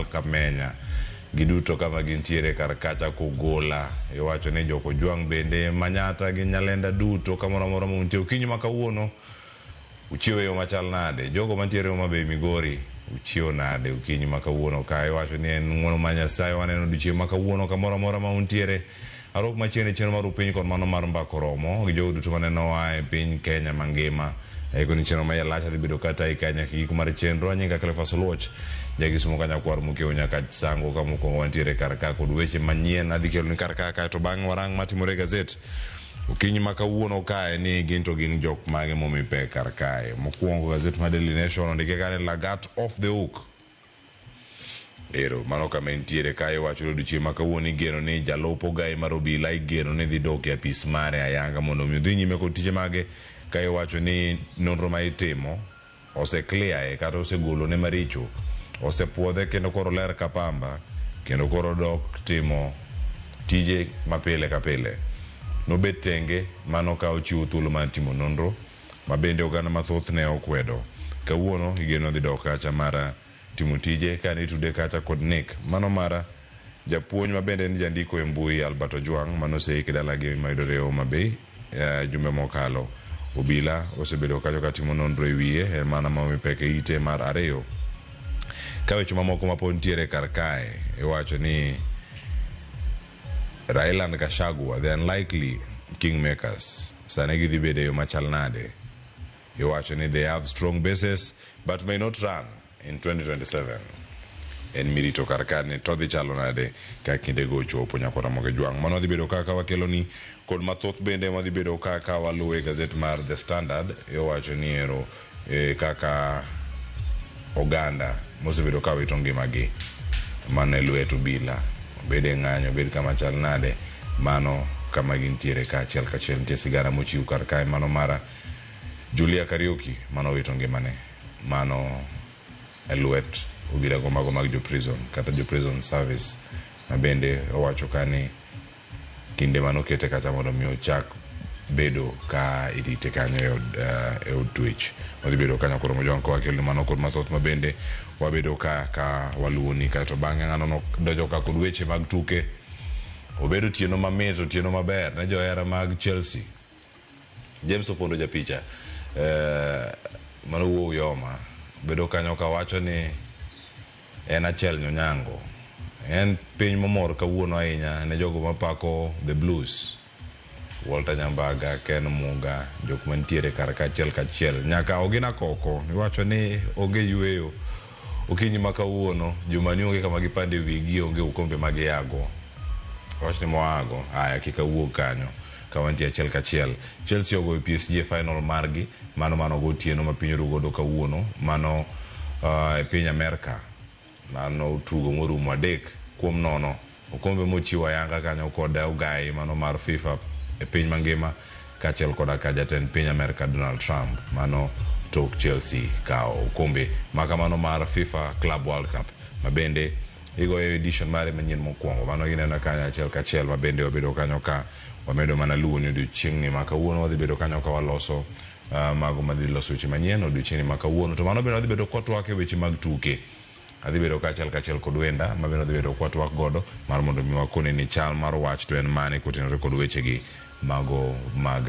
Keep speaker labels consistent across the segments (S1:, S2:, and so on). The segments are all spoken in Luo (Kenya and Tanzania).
S1: Kal Kamenya giduto kama gintiere kar kacha Kogola. Iwacho ni Jokojwang' bende Manyata gi Nyalenda duto kamoro amora ma untie okinyi ma kawuono uchiewo e yo machal nade? Jogo mantiere Homa Bay Migori uchiewo nade okinyi ma kawuono ka iwacho ni en ng'uono mar Nyasaye waneno odiochieng' ma kawuono kamoro amora ma untiere. Arok machiegni chenro mar upiny kod mano mar mbaka oromo gi jogo duto manenowa e piny Kenya mangima. Aikoni chenro ma iye lach adhi bedo katayi kae nyaka giko mar chenro. Anyinga Cleophas Oluoch, jakisumo ka nyakwar Mukeu nyaka Sango ka mokwongo wantiere kar ka kod weche manyien adhi keloni kar ka kae to bang'e warang matimore e gazet. Okinyi ma kawuono kae ni gin to gin jok mage momi pek kar kae. Mokwongo gazet mar Daily Nation ondike ka ni Lagat off the hook. Ero, mano kama entiere ka iwacho ni odiochieng' ma kawuono igeno ni jalup ogai mar obila igeno ni dhi dok e apis mare ayanga mondo mi odhi nyime kod tije mage ka iwacho ni nonro ma itimo ose clear e kata osegolo ne maricho osepuodhe kendo koro ler ka pamba kendo koro dok timo tije ma pile ka pile. Nobet tenge mano ka ochiwo thuolo mar timo nonro ma bende oganda mathoth ne okwedo. Kawuono igeno dhi dok kacha mar timo tije kane itude kacha kod nek mano mar japuonj ma bende en jandiko e mbui Albert Ojwang' mane oseik e dalagi mayudore e Homa Bay jumbe mokalo. Obila osebedo kanyo katimo nonro e wiye en mana ma omi pek e ite mar ariyo. Ka weche mamoko mapod nitiere kar kae iwacho ni Raila and Gachagua the unlikely kingmakers sani gidhi bedo e yo machal nade? Iwacho ni they have strong bases but may not run in 2027. En mirito kar ka ni to dhi chalo nade ka kindego ochopo nyakwar Ramogi Jwang'. Mano dhi bedo kaka wakeloni kod mathoth bende madhi bedo kaka waluwo e gazet mar The Standard. Iwacho ni ero e, kaka oganda mosebedo ka wito ngimagi mana e lwet obila obed e ng'anyo obed kama chal nade mano kama gintiere ka achiel kachiel nitie sigana mochiw kar kae mano mara Julia Kariuki mano owito ngimane mano e lwet obila go mago mag jo prison kata jo prison service ma bende owacho ka ni kinde mane okete kacha mondo mi ochak bedo ka irite kanyo e od, e od twech. Wadhi bedo kanyo koro mojwang' koa kelni mano kod mathoth ma bende wabedo ka ka waluwoni kaeto bang'e ng'ano nodonjo ka kod weche mag tuke. Obedo otieno mamit, otieno maber ne johera mag Chelsea. James Opondo japicha eh, mano wuo Uyoma bedo kanyo kawacho ni en achiel nyonyango. En piny momor kawuono ahinya ne jogo mapako The Blues. Walter Nyambaga, Ken Muga, jok mantiere kar ka achiel kachiel. Nyaka Ogina Koko, iwacho ni onge yueyo okinyi ma kawuono. Joma ni onge kama gipande wigi, onge okombe ma giago. Wach ni moago, aya kik awuog kanyo ka wantie achiel kachiel. Chelsea ogoyo PSG e final margi, mano mano gotieno ma piny oru godo kawuono, mano e piny Amerka. Mano tugo morumo 3-0. Okombe mochiwo ayanga kanyo kod ogai mano mar FIFA e piny mangima kaachiel koda ka jatend piny Amerka Donald Trump mano tok Chelsea kawo okombe makamano mar FIFA Club World Cup ma bende igoyo edition mare manyien mokwongo. Mano gineno kanyo achiel kachiel ma bende wabedo kanyo ka wamedo mana luwo ni odiochieng'ni ma kawuono wadhi bedo kanyo ka waloso mago madhi loso weche manyien odiochieng'ni ma kawuono. To mano bende wadhi bedo kwatwak e weche mag tuke. Adhi bedo kaachiel kachiel kod wenda ma bende wadhi bedo kwatwak godo mar mondo mi wakoni ni chal mar wach to en mane kotenore kod wechegi mago mag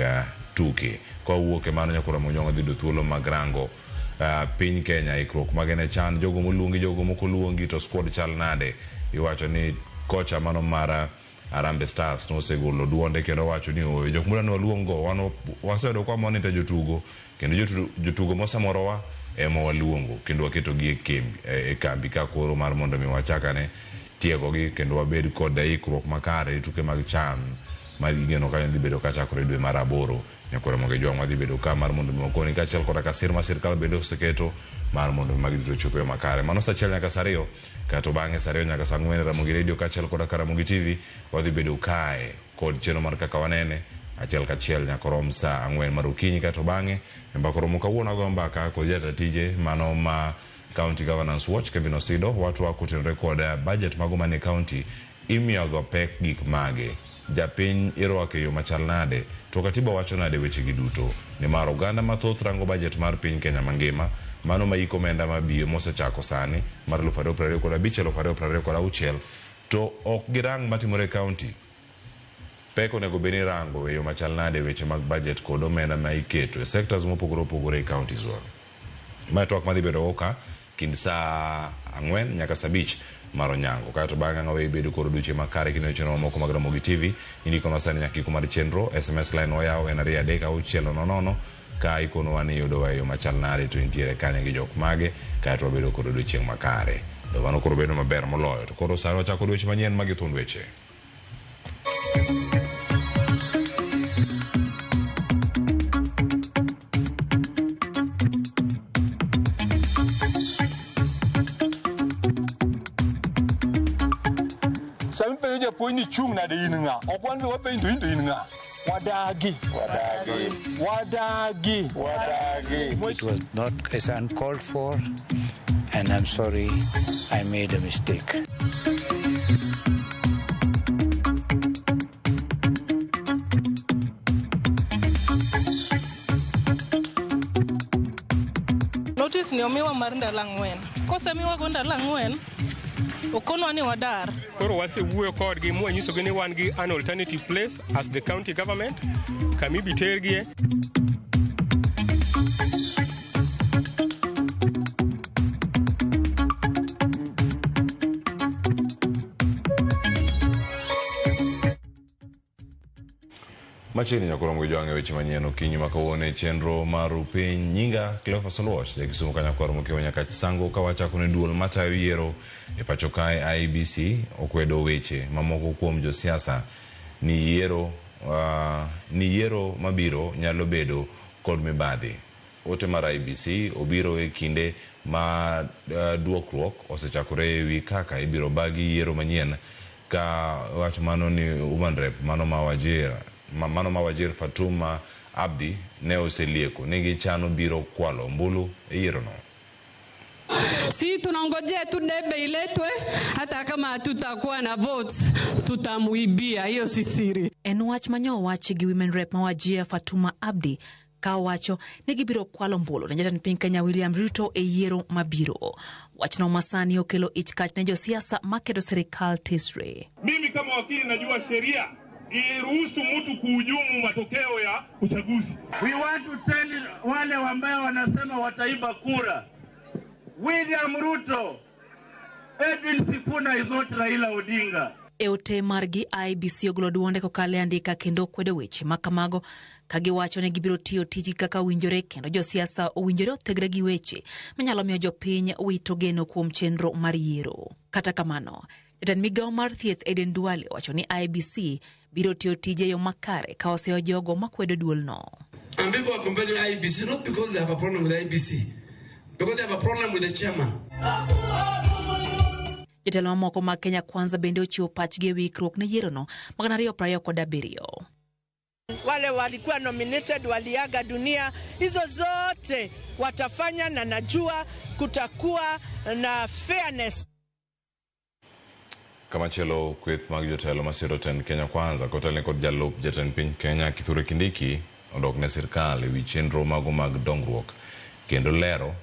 S1: tuke. Kwawuok e mano nyakora Monyong'o dhi yudo thuolo mag rango piny Kenya ikruok mage ne chan jogo moluongi jogo mokoluongi to squad chal nade. Iwacho ni kocha mano mar Harambee Stars nosegolo duonde kendo owacho ni ooyo jok modwa ni waluong go wan waseyudo kwa monitor jotugo kendo jotugo mosemorowa ema waluongo kendo waketogi e kembi, e kambi ka koro mar mondo mi wachakane tiegogi kendo wabed kod ikruok makare e tuke mag CHAN ma igeno kanyo dhi bedo kachakore dwe mar aboro. Nyakwar Ramogi Ojwang' wadhi bedo ka mar mondo mi wakoni kaachiel koda ka sir ma sirkal bende oseketo mar mondo mi magi duto ochop e yo makare. Mano saa achiel nyaka saa ariyo kaeto bang'e saa ariyo nyaka saa ang'wen Ramogi Radio kaachiel koda ka Ramogi TV wadhi bedo kae kod chenro mar kaka wanene achiel kachiel nyaka orom saa ang'wen mar okinyi kaeto bang'e e mbaka oromo kawuono agoyo mbaka kod jata tije mano ma County Governance Watch Kevin Osido watwak kotenore kod budget mago manie county imiyogo pek gik mage japiny irwako e yo machal nade to katiba wacho nade wechegi duto nimar oganda mathoth rango budget mar piny Kenya mangima Mano ma iko omenda mabiro mosechako sani mar 2025 2026 to ok girang matimore e county. Pek onego bed ni irango e yo machal nade weche mag budget kod omenda ma iketo e sectors mopogore opogore e counties wa. Mae twak madhi bedo go ka kind saa 4 nyaka saa 5 mar onyango. Kaeto bang'e ang' aweyi bedo kod odiochieng' makare kineno chenro mamoko mag Ramogi TV. Indikonwa sani nyaka giko mar chenro. SMS line wayawo en 2 3 6 0 0 ka ikonowa ni iyudowa e yo machal nade to intiere kanye gi jok mage kaeto wabedo kod odiochieng' makare. To mano koro bedo maber moloyo. To koro sani wachako weche manyien magi thuond weche.
S2: Sami penjo japuonj ni chung' nade in ng'a? Ok wan be wapenjo in to in ng'a? Wadagi.
S3: Wadagi.
S2: Wadagi.
S3: Wadagi.
S4: It was not, it's uncalled for, and I'm sorry I made a mistake.
S5: Notice ni omiwa mar ndalo 4. Kosemiwa go ndalo 4, okonwa ni wadar.
S6: Koro wasewuoyo kodgi mwanyisogi ni wan gi an alternative place as the county government kama ibitergie.
S1: Machiegni nyaka romo gi jwang' e weche manyien okinyi ma kawuono e chenro mar piny. Nyinga Cleophas Oluoch, ja Kisumu Kanyakwar Mokewo nyaka Sango ka wachako ne duol matayo yiero e pacho kae IEBC okwedo weche mamoko kuom josiasa ni yiero mabiro nyalo bedo kod mibadhi. Ote mar IEBC obiro e kinde ma duokruok osechakore e wi kaka ibiro bagi yiero manyien ka wach mano ni woman rep mano ma Wajir Fatuma Abdi ne oselieko ni gichano biro kwalo ombulu e yierono.
S7: Si tunangojea tu debe iletwe, hata kama hatutakuwa na votes tutamuibia, hiyo si siri.
S8: En wach manyo wach gi women rep ma Wajir Fatuma Abdi ka owacho ni gibiro kwalo ombulu ne jatend piny Kenya William Ruto e yiero mabiro. Wachno masani okelo ich kach ne josiasa maketo sirikal tesre.
S9: Mimi kama wakili najua sheria iruhusu mtu kuhujumu matokeo ya uchaguzi.
S10: We want to tell wale ambao wanasema wataiba kura, William Ruto, Edwin Sifuna is not Raila Odinga.
S8: E ote margi IEBC ogolo duonde kokalo e andika kendo kwedo weche makamago ka giwacho ni gibiro tiyo tijgi kaka owinjore kendo josiasa owinjore othegre gi weche manyalo miyo jopiny wito geno kuom chenro mar yiero. Kata kamano, jatend migawo mar thieth Eden Duale owacho ni IEBC biro tiyo tije e yo makare ka oseyo jogo makwedo duolno.
S11: And people are complaining IEBC not because they have a problem with IEBC, because they have a problem with the chairman.
S8: Jotelo mamoko mag Kenya Kwanza bende ochiwo pachgi e wi ikruok ne yierono mag 2027.
S12: Wale walikuwa nominated waliaga dunia, hizo zote watafanya na najua kutakuwa na fairness.
S1: Kamachielo kweth mag jotelo masiro tend Kenya Kwanza kotelne kod jalup jatend piny Kenya Kithure Kindiki odok ne sirkal e wi chenro mago mag dongruok kendo lero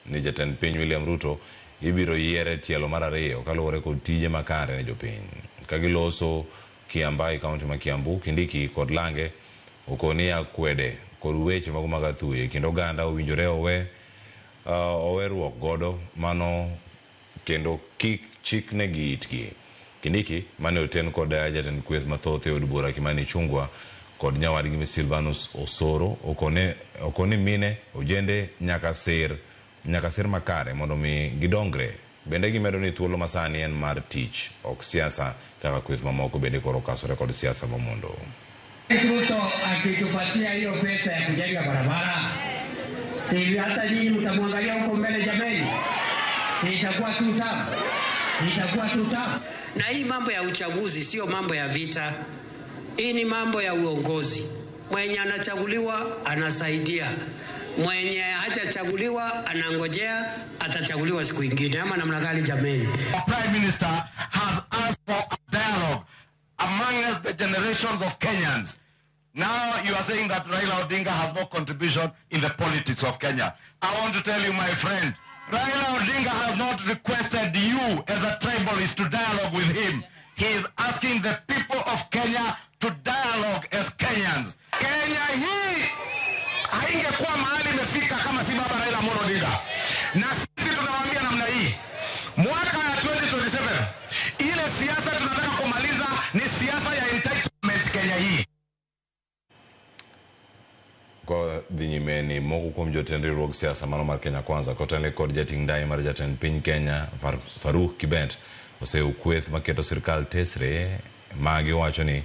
S1: ni jatend piny William Ruto ibiro yiere tielo mar 2 kaluwore kod tije makare ne jopiny. Ka giloso Kiambaa e kaunti ma Kiambu, Kindiki kod Lange okoni akwede kod weche mago mag athuye kendo oganda owinjore oweruok godo mano kendo kik chiknegi itgi. Kindiki mane oten kod jatend kweth mathoth e od bura Kimani Ichung'wa kod nyawadgi Silvanus Osoro okoni mine ojende nyaka sir makare mondo mi gidongre. Bende gimedo ni thuolo masani en mar tich ok siasa kaka kweth mamoko bende koro okasore kod siasa mamondo.
S13: Ruto akitupatia hiyo pesa ya kujenga barabara, si hata nyinyi mtamwangalia huko mbele jameni? Si itakuwa tu tabu? Itakuwa tu tabu.
S14: Na hii mambo ya uchaguzi sio mambo ya vita. Hii ni mambo ya uongozi. Mwenye anachaguliwa anasaidia, mwenye hajachaguliwa anangojea atachaguliwa siku ingine, ama namna gani jameni?
S15: Prime Minister has asked for a dialogue among us, the generations of Kenyans. Now you are saying that Raila Odinga has no contribution in the politics of Kenya. I want to tell you, my friend, Raila Odinga has not requested you as a tribalist to dialogue with him. He is asking the people of Kenya to dialogue as Kenyans. Kenya hii haingekuwa mahali imefika kama si baba Raila Amolo Odinga. Na sisi tunawaambia namna hii, mwaka ya 2027 ile siasa tunataka kumaliza ni siasa ya entitlement Kenya hii.
S1: Kwa dhi nyime ni moko kuom jotend riwruog siasa mano mar Kenya Kwanza kotenore kod jating' ndai mar jatend piny Kenya Farouk Kibet oseyo kweth maketo sirkal tesre ma giwacho ni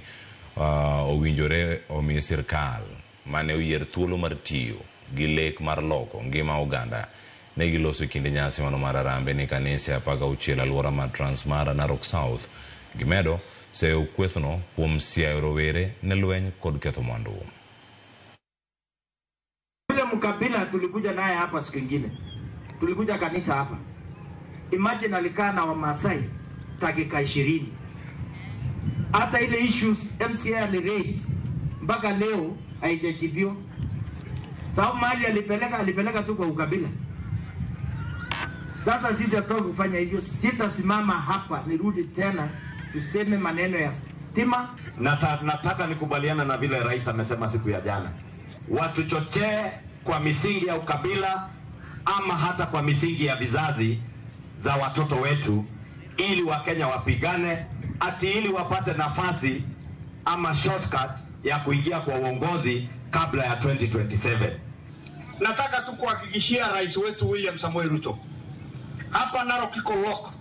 S1: owinjore omi sirkal mane oyier thuolo mar tiyo gi lek mar loko ngima oganda. Ne giloso e kinde nyasi mano mar Harambee ni kanise 16 alwora mar Transmara Narok South. Gimedo seyo kwethno kuom siayo rowere ne lweny kod ketho mwandu.
S16: Yule mkabila tulikuja naye hapa siku ingine, tulikuja kanisa hapa. Imagine alikaa na Wamasai dakika 20. Hata ile issues MCA aliraise mpaka leo haijajibiwa. Sababu mali alipeleka tu kwa ukabila. Sasa sisi hatutaki kufanya hivyo. Sitasimama hapa nirudi tena tuseme maneno ya stima.
S17: Nataka nikubaliana na vile rais amesema siku ya jana. Watuchochee kwa misingi ya ukabila ama hata kwa misingi ya vizazi za watoto wetu ili Wakenya wapigane ati ili wapate nafasi ama shortcut ya kuingia kwa uongozi kabla ya 2027.
S18: Nataka tu kuhakikishia rais wetu William Samoei Ruto, hapa Narok iko lock.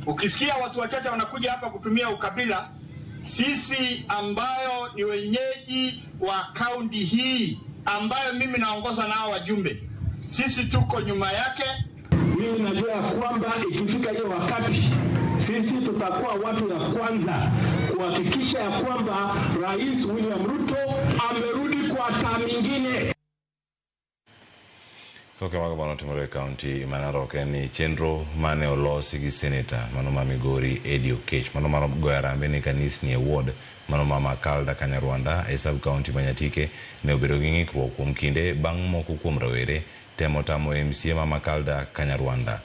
S18: Ukisikia watu wachache wanakuja hapa kutumia ukabila, sisi ambayo ni wenyeji wa kaunti hii ambayo mimi naongoza nao wajumbe, sisi tuko nyuma yake.
S19: Mimi najua kwamba ikifika hiyo wakati sisi tutakuwa watu ya kwanza kuhakikisha ya kwamba Rais William Ruto amerudi kwa term nyingine.
S1: Koke mago mano timore e kaunti ma Narok en ni chenro mane olosi gi seneta mano ma Migori Eddie Oketch mano mar goyo harambee ne kanisni e ward mano ma Makalda Kanyarwanda e sub county ma Nyatike ne obedo gi ng'ikruok kuom kinde bang' moko kuom rawere temo tamo MCA ma Makalda Kanyarwanda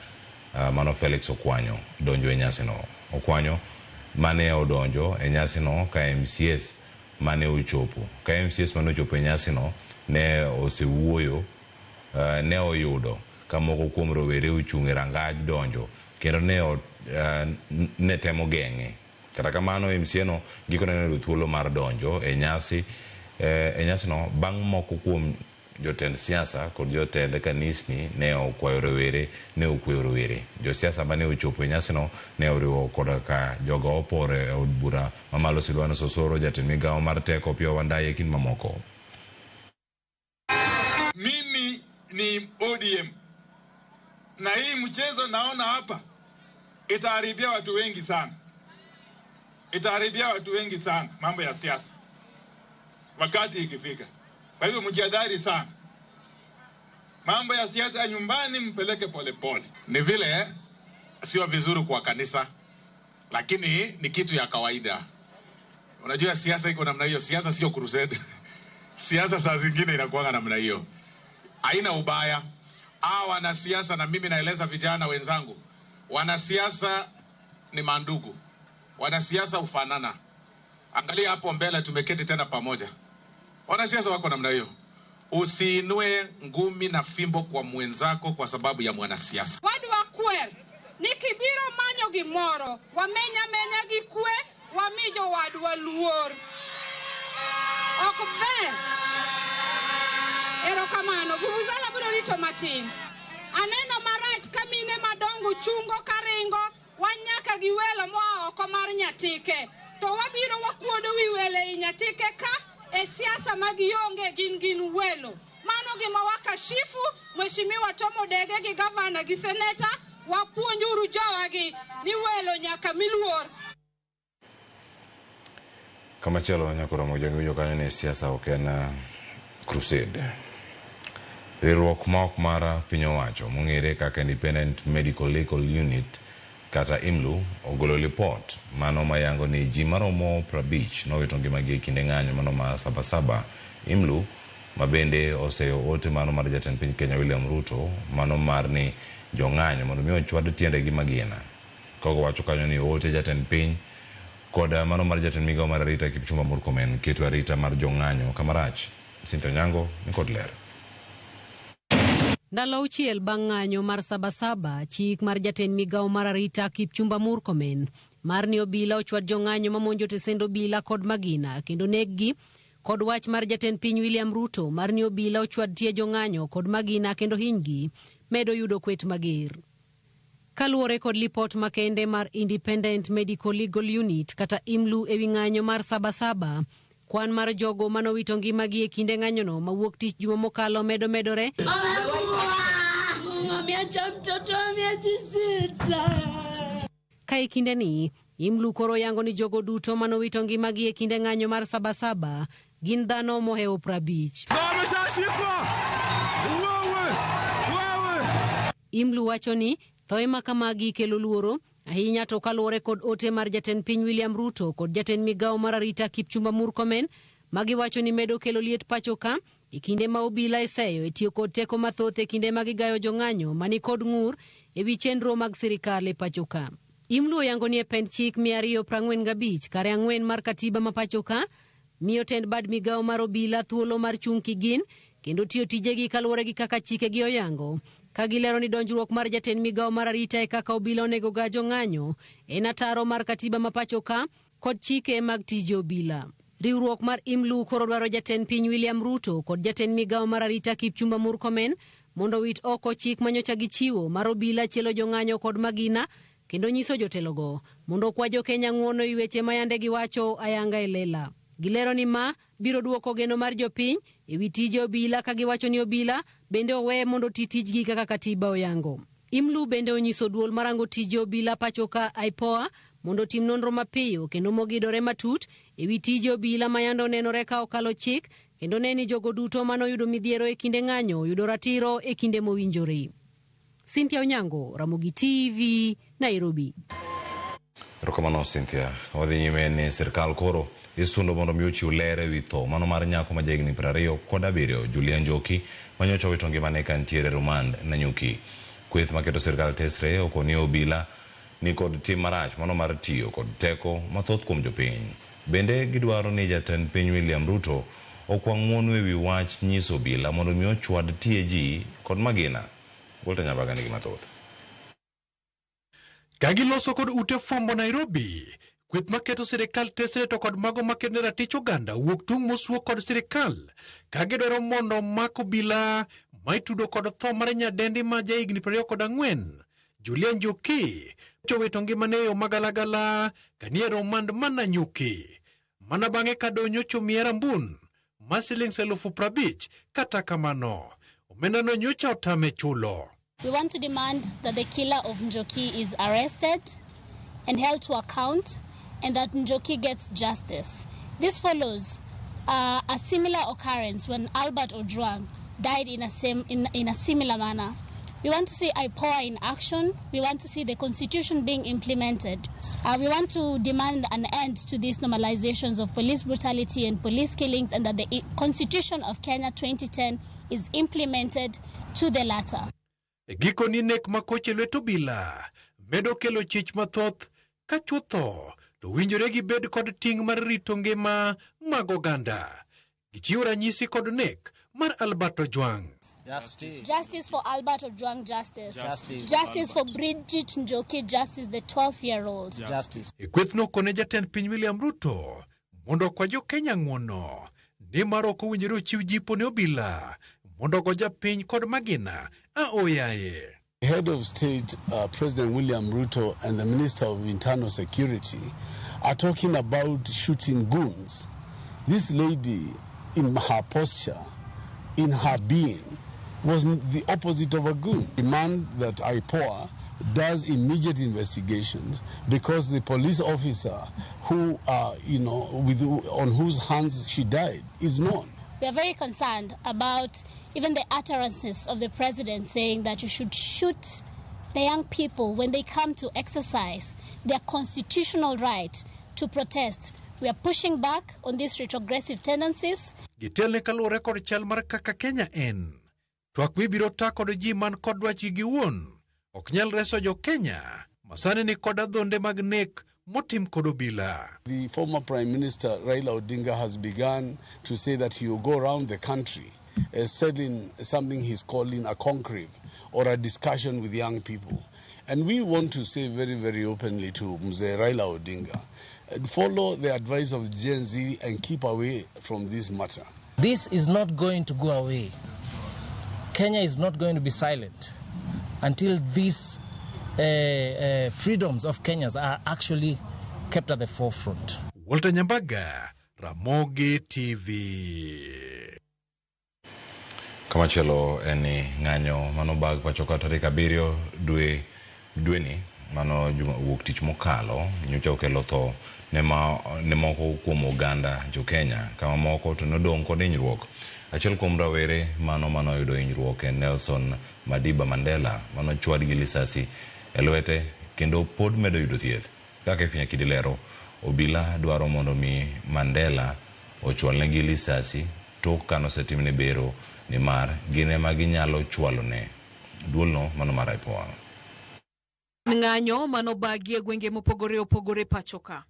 S1: mano Felix Okwanyo donjo e nyasino. Okwanyo mane odonjo e nyasino ka MCS mane ochopo ka MCS mane ochopo e nyasino ne osewuoyo. Ne oyudo ka moko kuom rowere ochung' e rangaj donjo kendo ne temo geng'e. Kata kamano MCA no gikone ne oyudo thuolo mar donjo e nyasi e nyasino bang' moko kuom jotend siasa kod jotend kanisni ne okwayo rowere ne okweyo rowere. Josiasa mane ochopo e nyasino ne oriwo koda ka jogo oporo e od bura mamalo Silwano Sosoro, jatend migawo mar teko Opiyo Wandayi e kind mamoko.
S20: Mimi ni ODM na hii mchezo naona hapa itaharibia watu wengi sana. Itaharibia watu wengi sana mambo ya siasa wakati ikifika. Kwa hivyo mjihadhari sana. Mambo ya siasa ya nyumbani mpeleke pole pole.
S21: Ni vile sio vizuri kwa kanisa, lakini ni kitu ya kawaida. Unajua siasa iko namna hiyo, siasa sio crusade. Siasa saa zingine inakuwa namna hiyo. Haina ubaya. Hawa wanasiasa, na mimi naeleza vijana wenzangu, wanasiasa ni mandugu. Wanasiasa hufanana. Angalia hapo mbele tumeketi tena pamoja. Wanasiasa wako namna hiyo. Usiinue ngumi na fimbo kwa mwenzako kwa sababu ya mwanasiasa.
S22: Wadwa kwer ni kibiro manyo gimoro, wamenya menya gi kwe, wamijo wadwa luor. Ok ber. Erokamano, vuvuzela biro rito matin. Aneno marach ka mine madongo chungo karingo, wanyaka gi welo moa oko mar Nyatike. To wabiro wakuodo wi welo ei Nyatike ka e siasa ma gionge gin welo. Mano gima wakashifu Mheshimiwa Tom Odege gi gavana gi seneta, wapuonjuru jowagi ni welo nyaka miluor.
S1: Kamachielo nyakoromo jowinjo kanyo ni siasa ok en crusade. Riwruok ma ok mar piny owacho mong'ere kaka Independent Medical Legal Unit kata IMLU ogolo lipot mano mayango ni ji maromo 50 nowito ngimagi e kinde ng'anyo mano ma Sabasaba. IMLU mabende oseyo ote mano mar jatend piny Kenya William Ruto mano mar ni jong'anyo mondo mi ochwad tiendegi magina. Kogo wacho kanyo ni ote jatend piny kod mano mar jatend migao mar arita Kipchumba Murkomen keto arita mar jong'anyo kamarach. Cynthia Onyango ni kod ler.
S2: Ndalo auchiel bang' ng'anyo mar Sabasaba, chik mar jatend migao mar arita Kipchumba Murkomen mar ni obila ochwad jong'anyo mamonjo tesend obila kod magina kendo neggi kod wach mar jatend piny William Ruto mar ni obila ochwad tie jong'anyo kod magina kendo hinygi medo yudo kwet mager. Kaluwore kod lipot makende mar Independent Medical Legal Unit kata IMLU ewi ng'anyo mar Sabasaba, kwan mar jogo manowito ngimagi e kinde ng'anyono mawuok tich juma mokalo medo medore.
S3: Ameacha mtoto wa miezi 6.
S2: Ka e kindeni, IMLU koro yango ni jogo duto manowito ngimagi e kinde ng'anyo mar Sabasaba gin dhano mohewo 50. IMLU wacho ni thoe ma kamagi kelo luoro ahinya to kaluwore kod ote mar jatend piny William Ruto kod jatend migao mar arita Kipchumba Murkomen magiwacho ni medo kelo liet pacho ka e kinde ma obila iseyo e tiyo kod teko mathoth e kinde ma gigayo jong'anyo mani kod ng'ur e wi chenro mag sirikal e pacho ka. IMLU oyango ni e pend chik 245 kare 4 mar katiba ma pacho ka miyo tend bad migao mar obila thuolo mar chung' kigin kendo tiyo tijegi kaluwore gi kaka chikegi oyango. Ka gilero ni donjruok mar jatend migao mar arita e kaka obila onego ga jong'anyo en ataro mar katiba ma pacho ka kod chike mag tije obila. Riwruok mar IMLU koro dwaro jatend piny William Ruto kod jatend migao mar arita Kipchumba Murkomen mondo wit oko chik manyocha gichiwo mar obila chielo jong'anyo kod magina kendo nyiso jotelogo mondo okwa jokenya ng'uono e weche mayande giwacho ayanga e lela. Gilero ni ma biro duoko geno mar jopiny e wi tije obila ka giwacho ni obila bende owe mondo oti tijgi kaka katiba oyango. IMLU bende onyiso duol marango tije obila pacho ka IPOA mondo otim nonro mapiyo kendo mogidore matut e wi tije obila mayande onenore ka okalo chik kendo ne ni jogo duto manoyudo midhiero e kinde ng'anyo oyudo ratiro e kinde mowinjore. Cynthia Onyango, Ramogi TV, Nairobi.
S1: Erokamano Cynthia. Wadhi nyime ni sirkal koro isundo mondo mi ochiw ler ewi tho mano mar nyako ma jahigni 27 Julia Njoki manyocha owito ngimane ka ntiere rumand Nanyuki. Kweth maketo sirkal tesre okoni obila ni kod tim marach mano mar tiyo kod teko mathoth kuom jopiny. Bende gidwaro ni jatend piny William Ruto okwa ng'uono ewi wach nyiso obila mondo mi ochwad tie ji kod magina. Walter Nyabaga nigi mathoth.
S23: Ka giloso kod ute fwambo Nairobi, kweth maketo sirikal tesre to kod mago maketo ne ratich oganda wuok tung' mosuo kod sirikal ka gidwaro mondo mak obila ma itudo kod tho mar nyadendi ma jahigni 24 Julia Njoki owito ngimane e yo magalagala kanie romand ma Nanyuki mana bang'e ka donyocho miye rambun ma siling 50,000 kata kamano omendano nyocha otame chulo.
S24: We want to demand that the killer of Njoki is arrested and held to account and that Njoki gets justice. This follows a similar occurrence when Albert Ojwang died in a similar manner. We want to see IPOA in action. We want to see the constitution being implemented. We want to demand an end to these normalizations of police brutality and police killings and that the Constitution of Kenya 2010 is implemented to the latter.
S23: Gikoni nek makoche lwet obila medo kelo chich mathoth ka chutho to winjore gibed kod ting' mar rito ngima mag oganda. Gichiwo ranyisi kod nek mar Albert Ojwang.
S24: Justice. Justice for Albert Ojwang, justice. Justice, justice for Bridget Njoki, justice the 12-year-old.
S23: Justice. E kwethno okone jatend piny William Ruto mondo okwa jo-Kenya ng'uono nimar ok owinjore ochiw jipo ne obila mondo ogo japiny kod magina aoyaye.
S25: Head of State President William Ruto and the Minister of Internal Security are talking about shooting goons. This lady, in her posture, in her being, was the opposite of a goon. Demand that IPOA does immediate investigations because the police officer who, on whose hands she died is known.
S24: We are very concerned about even the utterances of the president saying that you should shoot the young people when they come to exercise their constitutional right to protest. We are pushing back on these retrogressive tendencies.
S23: Gitelne kaluwore kod chal mar kaka Kenya en. Twak mibiro ta kod ji man kod dwachgi giwuon ok nyal reso jo Kenya masani ni kod adhonde mag nek motim kod obila.
S25: The former Prime Minister Raila Odinga has begun to say that he will go around the country selling something he's calling a conclave or a discussion with young people. And we want to say very, very openly to Mzee Raila Odinga, follow the advice of Gen Z and keep away from this matter.
S4: This is not going to go away. Kenya is not going to be silent until these freedoms of Kenyans are actually kept at the forefront.
S23: Walter Nyambaga, Ramogi TV.
S1: Kamachielo en ni ng'anyo manobag pacho ka tarik 7 dwe dweni mano juma wuok tich mokalo nyocha okelo tho ne moko kuom oganda jo Kenya kama moko to nodong' kod hinyruok. Achiel kuom rawere mano manoyudo hinyruok en Nelson Madiba Mandela manochwad gi lisasi e lwete kendo pod medo yudo thieth. Kaka Ifinya Kidilero, obila dwaro mondo mi Mandela ochwalnegi lisasi tok kanosetimne bero nimar gin ema ginyalo chwalone. Duolno mano mar IPOA.
S5: Ng'anyo manobagi e gwenge mopogore opogore pacho ka.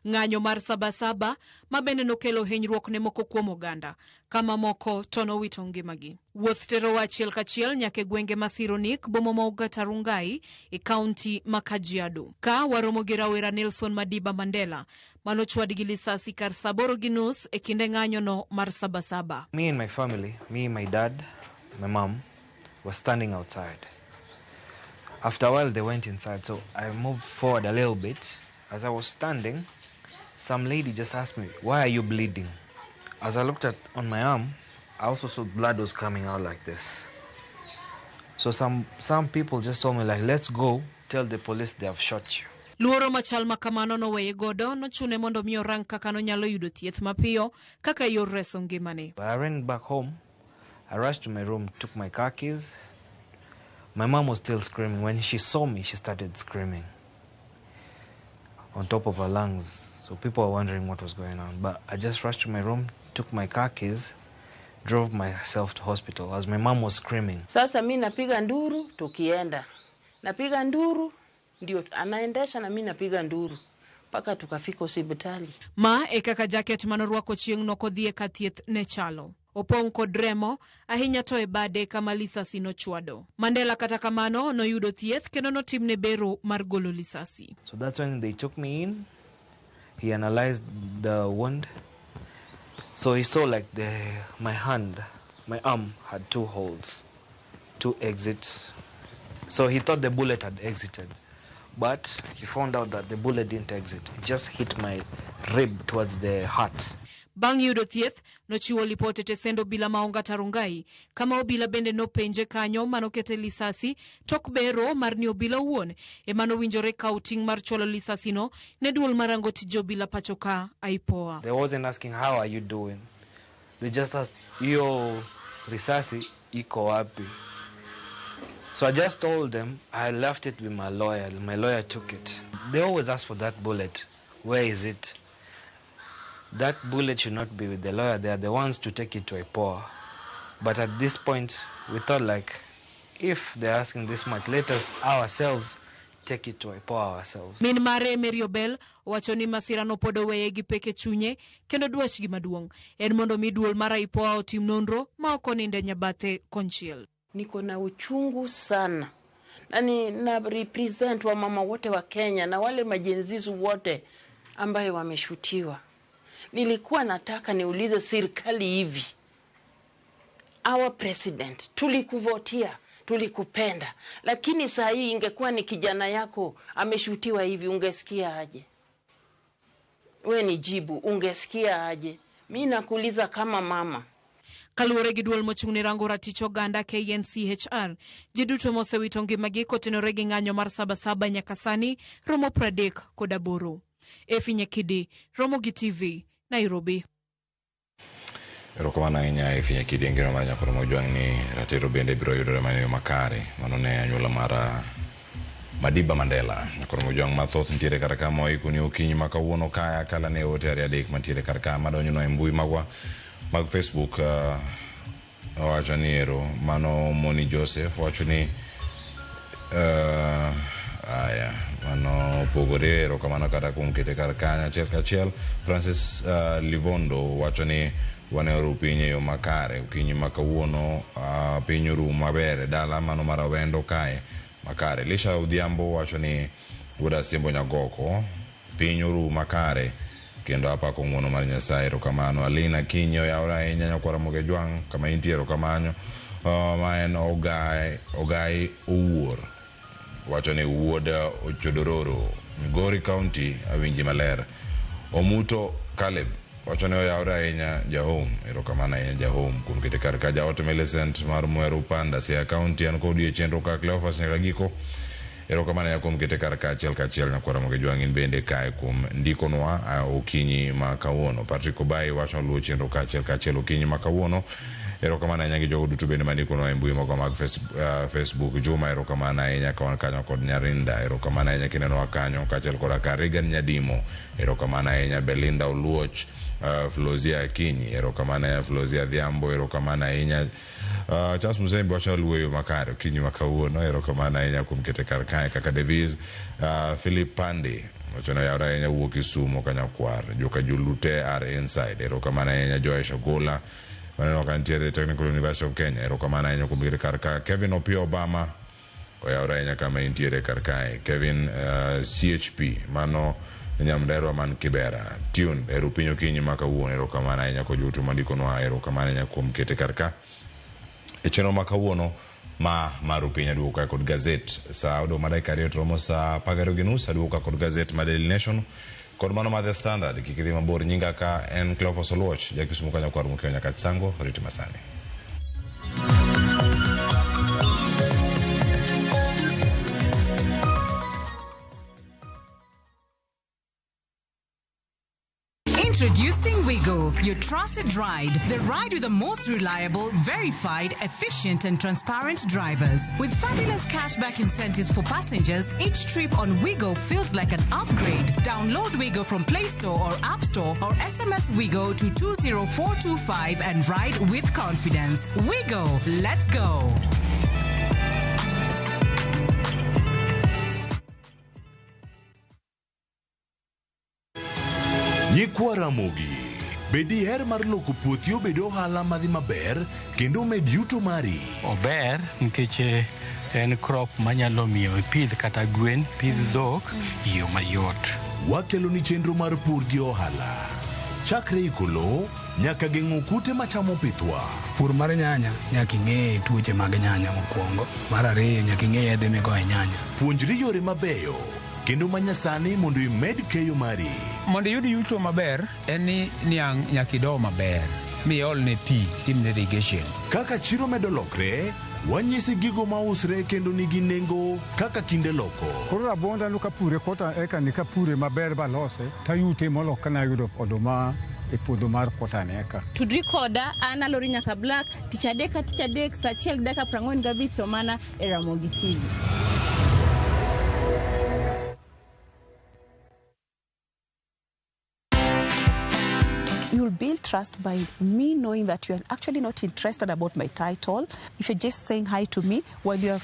S5: Ng'anyo mar Sabasaba ma bende nokelo hinyruok ne moko kuom oganda, kama moko to nowito ngimagi. Wuoth terowa achiel kachiel nyaka e gwenge ma Sironik, boma ma Ugata Rongai e kaunti ma Kajiado. Ka waromo gi rawera Nelson Madiba Mandela manochwad gi lisasi kar 8:30 e kinde ng'anyono mar Sabasaba.
S6: Me and my family, me, my dad, my mom, were standing outside. After a while they went inside, so I moved forward a little bit. As I was standing, some lady just asked me, "Why are you bleeding?" As I looked at on my arm, I also saw blood was coming out like this. So some people just told me, like, "Let's go tell the police they have shot you."
S5: Luoro machal makamano noweye godo nochune mondo mi orang kaka nonyalo yudo thieth mapiyo kaka yor reso ngimane.
S6: I ran back home. I rushed to my room, took my car keys. My mom was still screaming. When she saw me, she started screaming on top of her lungs. So people were wondering what was going on. But I just rushed to my room, took my car keys, drove myself to hospital as my mom was screaming.
S7: Sasa mi napiga nduru tukienda. Napiga nduru ndio anaendesha na mi napiga nduru mpaka tukafika hospitali.
S5: Ma e kaka jaket manorwako chieng' nokodhi e ka thieth ne chalo. Opong' kod remo ahinya to e bade kama lisasi nochwado. Mandela kata kamano noyudo thieth kendo notimne bero mar golo lisasi.
S6: So that's when they took me in. He analyzed the wound. So he saw like my hand, my arm had 2 holes, 2 exits. So he thought the bullet had exited. But he found out that the bullet didn't exit. It just hit my rib towards the heart.
S5: Bang' yudo thieth, nochiwo lipot e tesend obila ma Ongata Rongai, kama obila bende nopenje kanyo manokete lisasi tok bero mar ni obila owuon ema nowinjore kawo ting' mar chwalo lisasino ne duol marango tij obila pacho ka IPOA.
S6: They wasn't asking how are you doing. They just asked, "Yo, risasi iko wapi?" So I just told them I left it with my lawyer. My lawyer took it. They always ask for that bullet. Where is it? That bullet should not be with the lawyer. They are the ones to take it to IPOA. But at this point, we thought like, if they're asking this much, let us ourselves take it to IPOA ourselves.
S5: Min mare Mary Obel owacho ni masirano pod oweye gi pek e chunye kendo dwachgi maduong' en mondo mi duol mar IPOA otim nonro ma ok oninde nyabathe konchiel.
S7: Niko na uchungu sana na na represent wa mama wote wa Kenya na wale majenzizu wote ambayo wameshutiwa. Nilikuwa nataka niulize serikali hivi, our president, tulikuvotia, tulikupenda, lakini saa hii ingekuwa ni kijana yako ameshutiwa hivi, ungesikia aje? We ni jibu, ungesikia aje? Mimi nakuuliza kama mama.
S5: Kaluwore gi duol mochung' ne rango ratich oganda KNCHR, ji duto mosewito ngimagi kotenore gi ng'anyo mar Sabasaba nyaka sani romo 38. Efi Nyakidi, Ramogi TV, Nairobi.
S1: Erokamano ahinya Efi Nyakidi, en geno mar nyakoro mojwang' ni ratiro bende biro yudore mana e yo makare. Mano ne anyuola mar Madiba Mandela. Koro Mojwang' mathoth nitiere kar ka moikoni okinyi ma kawuono kae akala ne ote ariyo adek mantiere kar ka madonjonwa e mbui magwa mag Facebook. Owacho ni ero mano Moni Joseph wacho ni aya mano opogore, erokamano kata kuom kete kar kanyo achiel kachiel. Francis Livondo wacho ni wanero piny e yo makare okinyi ma kawuono, piny orumo maber e dala mano mar Awendo kae makare. Elisha Odhiambo wacho ni wuod Asembo Nyagoko, piny orumo makare kendo apako ng'uono mar Nyasaye, erokamano. Alina Kinyi oyawore ahinya nyakwara Moge Jwang' kama intie, erokamano. Ma en Ogai Owuor wacho ni wuod Ochodororo, Migori County, awinji maler. Omuto Caleb wacho ni oyawore ahinya Jahom, erokamano ahinya Jahom kuom kete kar ka. Jaot Millicent mar Mweru Panda, Siaya County, an kodi e chenro ka Cleophas nyaka giko, erokamano ahinya kuom kete kar ka achiel kachiel. Nyakwara Moge Jwang' in bende kae kuom ndikonwa okinyi ma kawuono. Patrick Obai wacho luwo chenro ka achiel kachiel okinyi ma kawuono, erokamano ahinya gi jogo duto bende mandikonwa e mbui magwa mag Facebook. Juma erokamano ahinya ka wan kanyo kod Nyarinda, erokamano ahinya kinenowa kanyo kaachiel koda ka Regan Nyadimo, erokamano ahinya. Belinda Oluoch, Flozia Akinyi, erokamano ahinya. Flozia Adhiambo, erokamano ahinya. Charles Musembi wacho luwo yo makare okinyi ma kawuono, erokamano ahinya kuom kete kar kae. Kaka Davis, Philip Pande wacho ni oyawore ahinya wuok Kisumo Kanyakwar, joka Julute are inside, erokamano ahinya. Joyce Ogola maneno ka nitiere Technical University of Kenya, erokamano ahinya kuom kete kar ka. Kevin Opio Obama oyawore ahinya kama intiere kar kae. Kevin CHP mano Nyamderwa man Kibera tune ero piny okinyi ma kawuono, erokamano ahinya kod joto mandikonwa, erokamano ahinya kuom kete kar ka e chenro ma kawuono ma mar piny. Aduogo ka kod gazet sa odong' ma dakika 2 to romo sa 12:30. Aduogo ka kod gazet ma Daily Nation kod mano mar The Standard. Kik idhi mabor, nyinga ka en Cleophas Oluoch, ja Kisumu Kanyakwar Mokeo Nyakach Sango, riti masani.
S8: Introducing Wigo, your trusted ride. The ride with the most reliable, verified, efficient, and transparent drivers. With fabulous cashback incentives for passengers, each trip on Wigo feels like an upgrade. Download Wigo from Play Store or App Store or SMS Wigo to 20425 and ride with confidence. Wigo, let's go.
S9: Nyikwa Ramogi, be diher mar loko puothi obed ohala madhi maber kendo omed yuto mari?
S10: Ober nikech en crop manyalo miyo ipidh kata gwen, pidh dhok e yo mayot.
S9: Wakelo ni chenro mar pur gi ohala. Chakre iko lowo nyaka geng'o kute machamo pithwa.
S11: Pur mar nyanya nyaka ing'e tuoche mag nyanya mokwongo. Mar ariyo nyaka ing'e yedhe migoyo e nyanya.
S9: Puonjri yore mabeyo kendo manyasani mondo imed keyo mari.
S12: Mondo iyud yuto maber en ni niang' nyaka ido maber miolne pi, timne irrigation.
S9: Kaka chiro medo lokre, wanyisi gigo mausre kendo nigi nengo kaka kinde loko.
S26: Koro rabonda no kapure kota eka ni kapure maber balose tayute molo kana yudo oduma e puodho mar kota ni eka.
S27: Tudri koda an Alori Nyaka Black tich adek ka tich adek saa 1:45 to mana e Ramogi TV.
S28: You'll build trust by me knowing that you're actually not interested about my title. If you're just saying hi to me while you're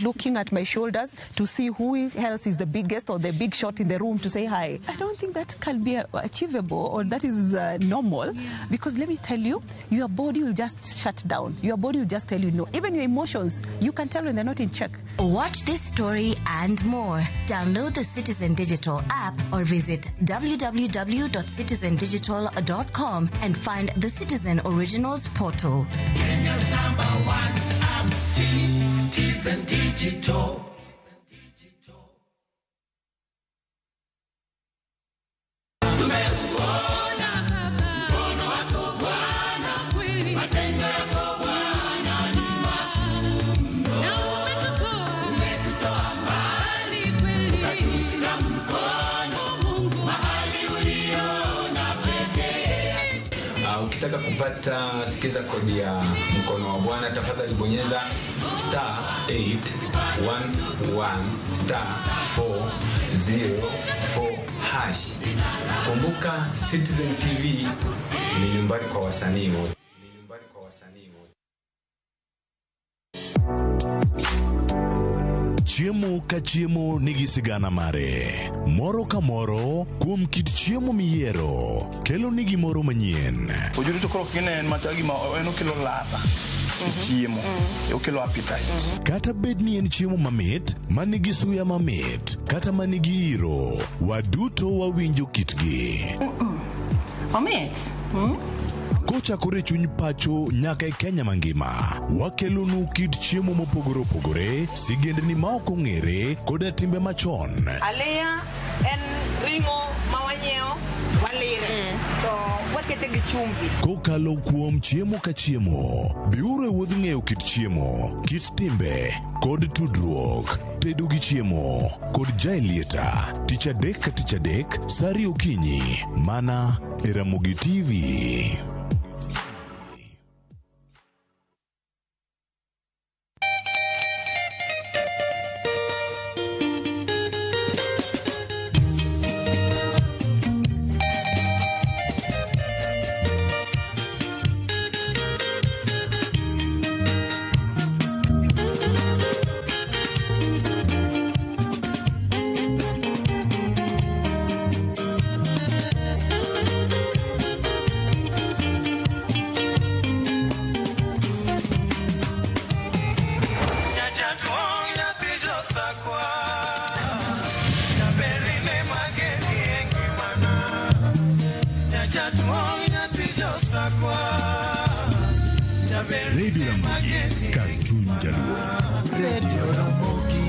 S28: looking at my shoulders to see who else is the biggest or the big shot in the room to say hi. I don't think that can be achievable or that is normal, because let me tell you, your body will just shut down. Your body will just tell you no. Even your emotions, you can tell when they're not in check.
S29: Watch this story and more. Download the Citizen Digital app or visit www.citizendigital.com and find the Citizen Originals portal.
S30: Kenya's number one app, Citizen Digital.
S31: Ukitaka kupata
S12: Ukipata sikiza kodi ya mkono wa Bwana, tafadhali bonyeza star 811 star 404 hash. Kumbuka Citizen TV ni nyumbani kwa wasanii wote. Ni nyumbani kwa wasanii wote.
S9: Chiemo ka chiemo nigi sigana mare. Moro ka moro kuom kit chiemo miyiero kelo ni gimoro manyien.
S13: Ojuri to koro kine en machal gima en okelo ladha e chiemo, okelo appetite.
S9: Kata bed ni en chiemo mamit, ma nigi suya mamit, kata ma nigi iro, waduto wawinjo kitgi.
S27: Omit.
S9: Kochakore e chuny pacho nyaka e Kenya mangima, wakelonu kit chiemo mopogore opogore, sigendni ma ok ong'ere, koda timbe machon.
S14: Aliya en ring'o ma wanyiewo walire to wakete gi chumbi.
S9: Kokalo kuom chiemo ka chiemo, biuru e wuodh ng'eyo kit chiemo, kit timbe, kod tudruok. Tedo gi chiemo kod Jaelieta, tich adek ka tich adek, sa ariyo okinyi, mana e Ramogi TV. Radio Ramogi, kar chuny Jaluo.
S30: Radio Ramogi.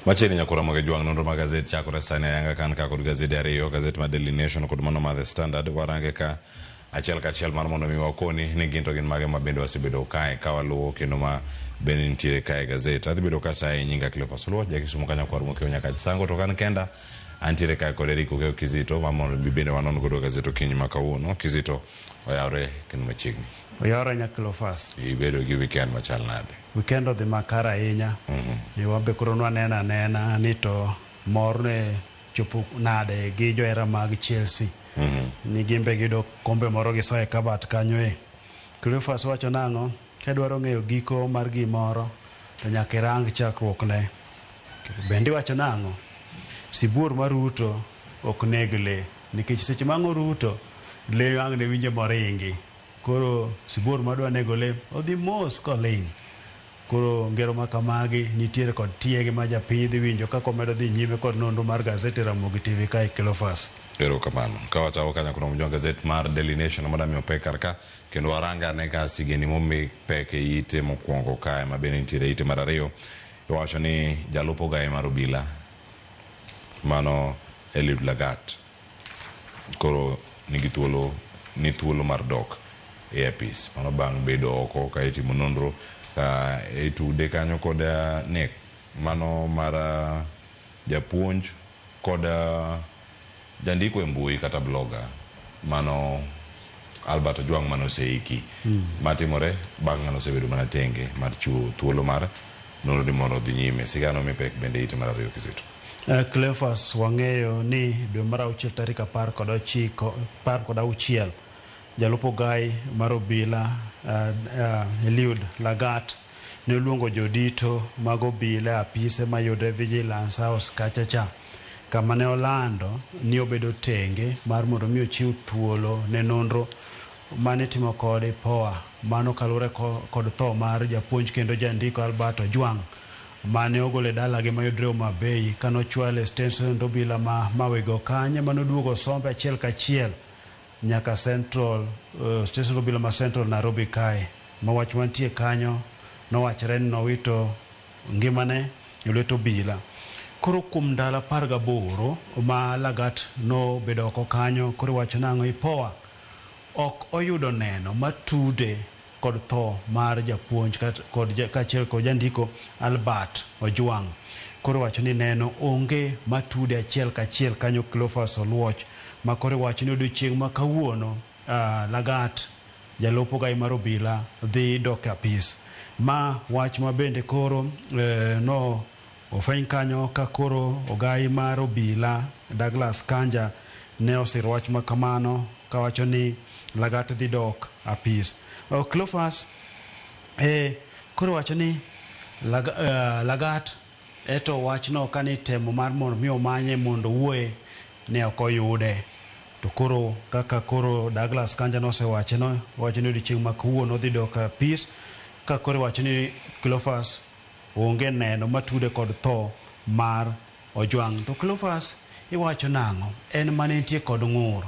S1: Machiegni nyakora moge jwang' nonro mag gazet chakore sani ayanga kan ka kod gazede ariyo, gazet mar Daily Nation kod mano mar The Standard. Warange ka achiel kachiel mar mondo mi wakoni ni gin to gin mage ma bende wasebedo kae ka waluwo kendo ma bende nitiere kae e gazet. Adhi bedo kataye nyinga Cleophas Oluoch, jakisumo ka nyakwar Mokeo nyaka Sango, to kan kenda antiere kae kod Eric Okeo Kizito ma mondo mi bende wanon godo gazet okinyi ma kawuono. Kizito oyawre kendo machiegni.
S15: Oyawre nya Cleophas.
S1: Ibedo gi weekend machal nade?
S15: Weekend odhi makare ahinya. Wabe koro nwaneno anena ni to mor ne chopo nade gi johera mag Chelsea. Ni gin be giyudo kombe moro gisoyo e kabat kanyo e. Cleophas wacho nang'o? Ka idwaro ng'eyo giko mar gimoro to nyaka irang chakruokne. Bende iwacho nang'o? Sibuor maruto ok neg le nikech seche ma ang' oruto le ang' ne winje moringi. Koro sibuor madwa nego le odhi mos koling'. Koro ngero ma kamagi nitiere kod tiegi ma japiny dhi winjo kaka omedo dhi nyime kod nonro mar gazeti Ramogi TV kae Cleophas.
S1: Erokamano. Ka wachako kanyo kuom jwa gazet mar Daily Nation mondo mi opek kar ka kendo waranga ane ka sigeni momi pek e ite mokwongo kae ma bende nitiere ite mar ariyo. Iwacho ni jalup ogaye mar obila mano Eliud Lagat koro nigi thuolo ni thuolo mar dok e apis mano bang' bedo oko ka itimo nonro ka itude kanyo kod nek mano mar japuonj kod jandiko e mbui kata blogger mano Albert Ojwang mane oseiki. Matimore bang' ng'ano osebedo mana tenge mar chiwo thuolo mar nonro ni mondo odhi nyime. Sigana omi pek bende ite mar ariyo Kizito.
S15: Cleophas wang'eyo ni dwe mar auchiel tarik 19 16 jalup ogai mar obila Eliud Lagat ne oluongo jodito mag obila e apise mayudre Vigilance House kacha cha kama ne olando ni obedo tenge mar mondo mi ochiw thuolo ne nonro mane itimo kod IPOA mano kaluwore kod tho mar japuonj kendo jandiko Albert Ojwang mane ogolo e dalagi mayudre Homa Bay kanochwale e stesen obila ma Mawego kanyo manoduogo sombe achiel kachiel nyaka Central stesen obila ma Central Nairobi kae ma wach mantie kanyo nowachore ni nowito ngimane e lwet obila. Koro kuom ndalo 18 ma Lagat nobedo oko kanyo, koro iwacho nang'o IPOA ok oyudo neno matude kod tho mar japuonj kaachiel kod jandiko Albert Ojwang'. Koro iwacho ni neno onge matude achiel kachiel kanyo Cleophas Oluoch, ma koro iwacho ni odiochieng' ma kawuono Lagat jalup ogai mar obila dhi dok e apis. Ma wach ma bende koro no ofweny kanyo ka koro ogai mar obila Douglas Kanja ne osiro wach ma kamano kawacho ni Lagat dhi dok apis. Cleophas, koro wacho ni Lagat eto wachno kane itemo mar mondo mi omanye mondo owuoye ne ok oyude. To koro kaka koro Douglas Kanja nosewache no, wacho ni odiochieng' ma kawuono odhi dok apis, ka koro iwacho ni Cleophas onge neno matude kod tho mar Ojwang'. To Cleophas iwacho nang'o? En mane nitie kod ng'ur.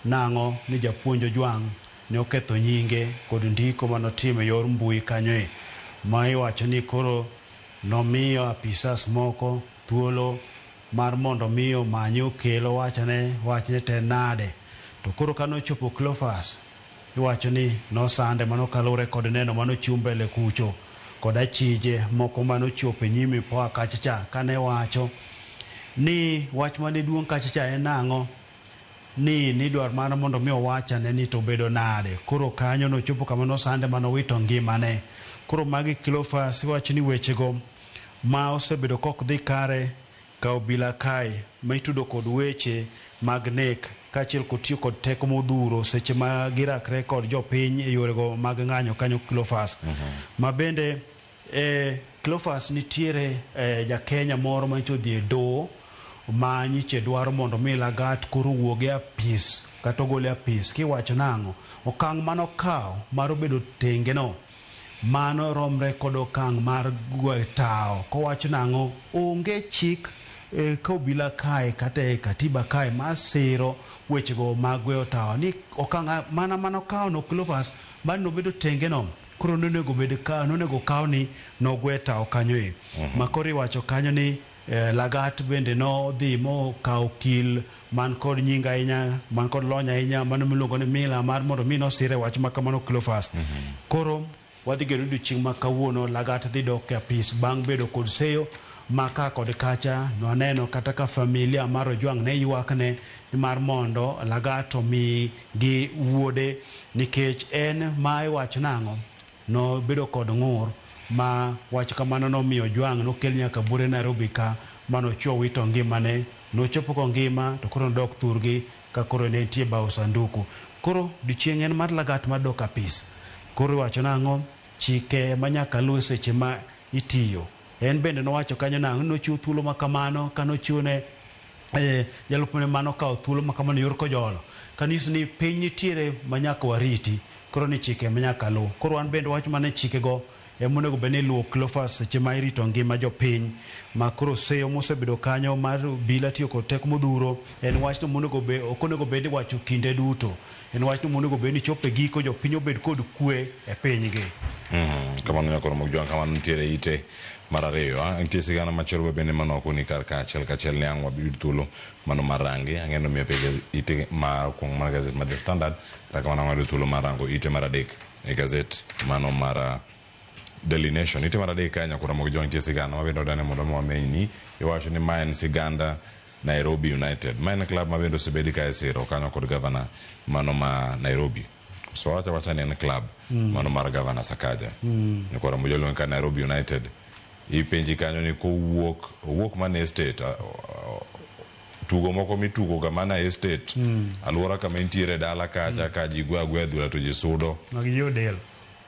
S15: Nang'o ni japuonj Ojwang' ne oketho nyinge kod ndiko manotimo e yor mbui kanyoe, ma iwacho ni koro nomiyo apisas moko thuolo mar mondo mi omanye okel owachne wachne te nade. To koro kanochopo Cleophas, iwacho ni nosande mano kaluwore kod neno manochiw mbele kucho kod achije moko manochopo e nyim IPOA kacha cha kane wacho ni wach mane duong' kacha cha en ang'o, ni nidwar mana mondo mi owachane ni to obedo nade. Koro kanyo nochopo kama nosande manowito ngimane. Koro magi Cleophas iwacho ni wechego ma osebedo kok dhi kare ka obila kae ma itudo kod weche mag nek kaachiel kod tiyo kod teko modhuro seche ma girakre kod jopiny e yorego mag ng'anyo kanyo Cleophas. Ma bende Cleophas nitiere ja Kenya moro manyicha odhi e doho ma nyiche dwaro mondo mi Lagat koro owuog e apis kata ogole e apis. Kiwacho nang'o? Okang' manokawo mar bedo tenge no mano romre kod okang' mar gwe tawo. Kowacho nang'o? Onge chik ka obila kae kata e katiba kae masiro wechego mag gweyo tawo. Ni okang' mana manokawo no Cleophas mar nobedo tenge no koro nonego bed ka nonego kaw ni nogwe tawo kanyo e. Ma koro iwacho kanyo ni Lagat bende nodhi mokawo okil man kod nying ahinya, man kod lony ahinya, mano miluongo ni Mila mar mondo mi nosire wach ma kamano Cleophas. Koro wadhi geno odiochieng' ma kawuono Lagat dhi dok e apis bang' bedo kod seyo ma ka kod kacha nwaneno kata ka familia mar Ojwang' ne ywakne mar mondo Lagat omi gi wuode nikech en ma iwacho nang'o nobedo kod ng'ur ma wach kamano nomiyo Ojwang' nokel nyaka buore Nairobi ka manochwo wito ngimane. Nochopo kongima to koro nodok thurgi ka koro ne nitie bao sanduku. Koro odiochieng' en mar Lagat mar dok apis. Koro iwacho nang'o? Chike manyaka luw seche ma itiyo. En bende nowacho kanyo nang'o? Nochiwo thuolo ma kamano kanochiwo ne jalupne manokawo thuolo ma kamano yor Kojolo. Kanyiso ni piny nitiere manyaka wariti. Koro ni chike manyaka luw. Koro wan bende wach mana chikego emonego bed ni iluwo Cleophas seche ma irito ngima jopiny. Ma koro seyo mosebedo kanyo mar obila tiyo kod teko modhuro en wachno monego be ok onego bed ni iwacho kinde duto. En wachno monego bed ni chopo e giko jopiny obed kod kwe e pinygi.
S1: Kamano nyakoro Mokjwang' kamano nitiere ite mar ariyo. Nitie sigana machielo bende manoko ni kar ka achiel kachiel ni ang' wabiyud thuolo mano mar rangi. Ang'e ni omiyo pige ite mar okuongo mar gazet mar The Standard, kata kamano ang' wayudo thuolo mar rango ite mar adek e gazet mano mar Daily Nation. Ite mar adek ka nyakoro Mokjwang' nitie sigana mabende odane mondo mi wamenyni. Iwacho ni ma en siganda Nairobi United. Ma en club ma bende osebedi ka isiro kanyo kod gavana mano ma Nairobi. So wacha wacha ni en club mano mar gavana Sakaja. Nyakoro Mokjwang' ka Nairobi United. Ipenji kanyo ni kowuok owuok mana estate tugo moko mitugo ga mana estate aluora kama intiere dala kacha ka ji gwe agweya adhula to ji sudo.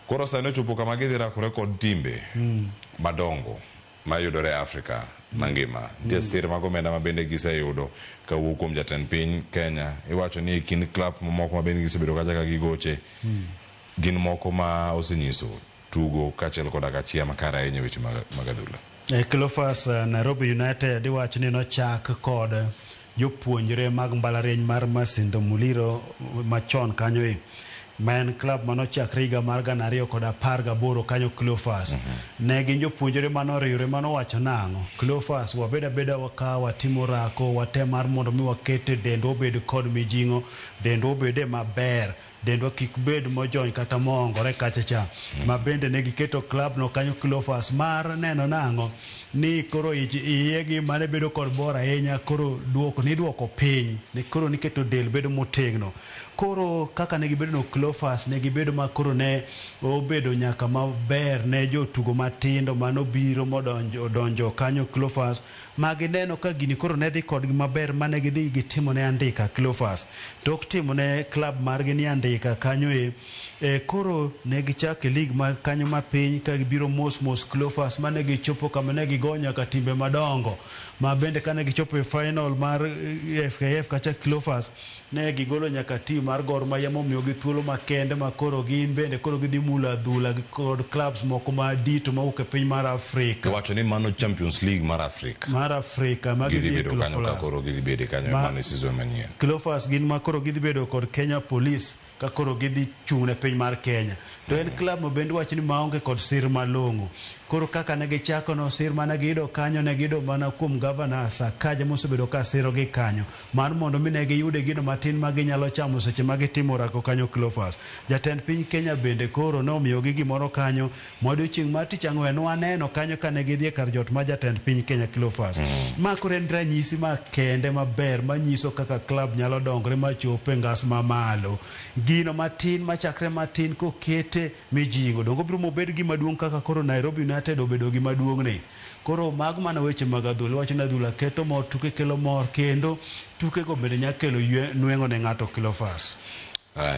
S1: Koro sani ochopo kama gidhi rakore kod timbe madongo mayudore e Afrika mangima. Nitie sir mag omenda ma bende giseyudo kawuok kuom jatend piny Kenya. Iwacho ni e kind club mamoko ma bende gisebedo kacha ka gigoche gin moko ma osenyiso tugo kaachiel koda kachia makare ahinya e weche mag adhula.
S15: Cleophas, Nairobi United iwacho ni nochak kod jopuonjre mag mbalariany mar Masinde Muliro machon kanyo e. Ma en club manochakre higa mar 2018 kanyo Cleophas. Ne gin jopuonjre manoriwre manowacho nang'o? Cleophas, wabed abeda ka watimo orako, watem mar mondo mi waket dendwa obed kod mijing'o, dendwa obede maber, dendwa kik bed mojony kata moongore kacha cha. Ma bende ne giketo club no kanyo Cleophas mar neno nang'o? Ni koro iyegi mane bedo kod bor ahinya koro duoko niduoko piny, ni koro niketo del bedo motegno. Koro kaka ne gibedo no Cleophas, ne gibedo ma koro ne obedo nyaka maber ne jotugo matindo manobiro modonjo odonjo kanyo Cleophas, ma gineno ka gini koro ne dhi kodgi maber mane gidhi gitimo ne andika Cleophas. Tok timo ne club margi ni andika kanyo e koro ne gichako e league ma kanyo mapiny ka gibiro mos mos Cleophas mane gichopo kama ne gigo nyaka timbe madongo. Ma bende kane gichopo e final mar FKF kacha Cleophas, ne gigolo nyaka team mar Gor Mahia momiyogi thuolo makende ma koro gin bende koro gidhi mulo adhula gi kod clubs moko madito mawuok e piny mar Afrika.
S1: Iwacho ni mano Champions League mar Afrika.
S15: Mar Afrika ma
S1: Gidhi
S15: gidhi
S1: bedo kanyo ka
S15: Cleophas.
S1: koro gidhi bedo kanyo mano e season manyien.
S15: Cleophas gin ma koro gidhi bedo kod Kenya Police ka koro gidhi chung' ne piny mar Kenya. To en club no bende wacho ni maonge kod sir malong'o. Koro kaka ne gichako no sir mane giyudo kanyo ne giyudo mana kuom gavana Sakaja mosebedo ka sirogi kanyo mar mondo mi ne giyude gino matin ma ginyalo chamo seche ma gitimo orako kanyo Cleophas. Jatend piny Kenya bende koro ne omiyogi gimoro kanyo ma odiochieng' mar tich ang'wen waneno kanyo kane gidhi e kar jot mar jatend piny Kenya Cleophas. Ma koro en ranyisi makende maber manyiso kaka club nyalo dongre machop e ngas mamalo. Gino matin machakre matin kokete mijingo dongo biro mobed gima duong' kaka koro Nairobi United obedo gima duong' ni. Koro mago mana weche mag adhula, iwacho ni adhula keto mor, tuke kelo mor kendo tuke go bende nyalo kelo nweng'o ne ng'ato Cleophas.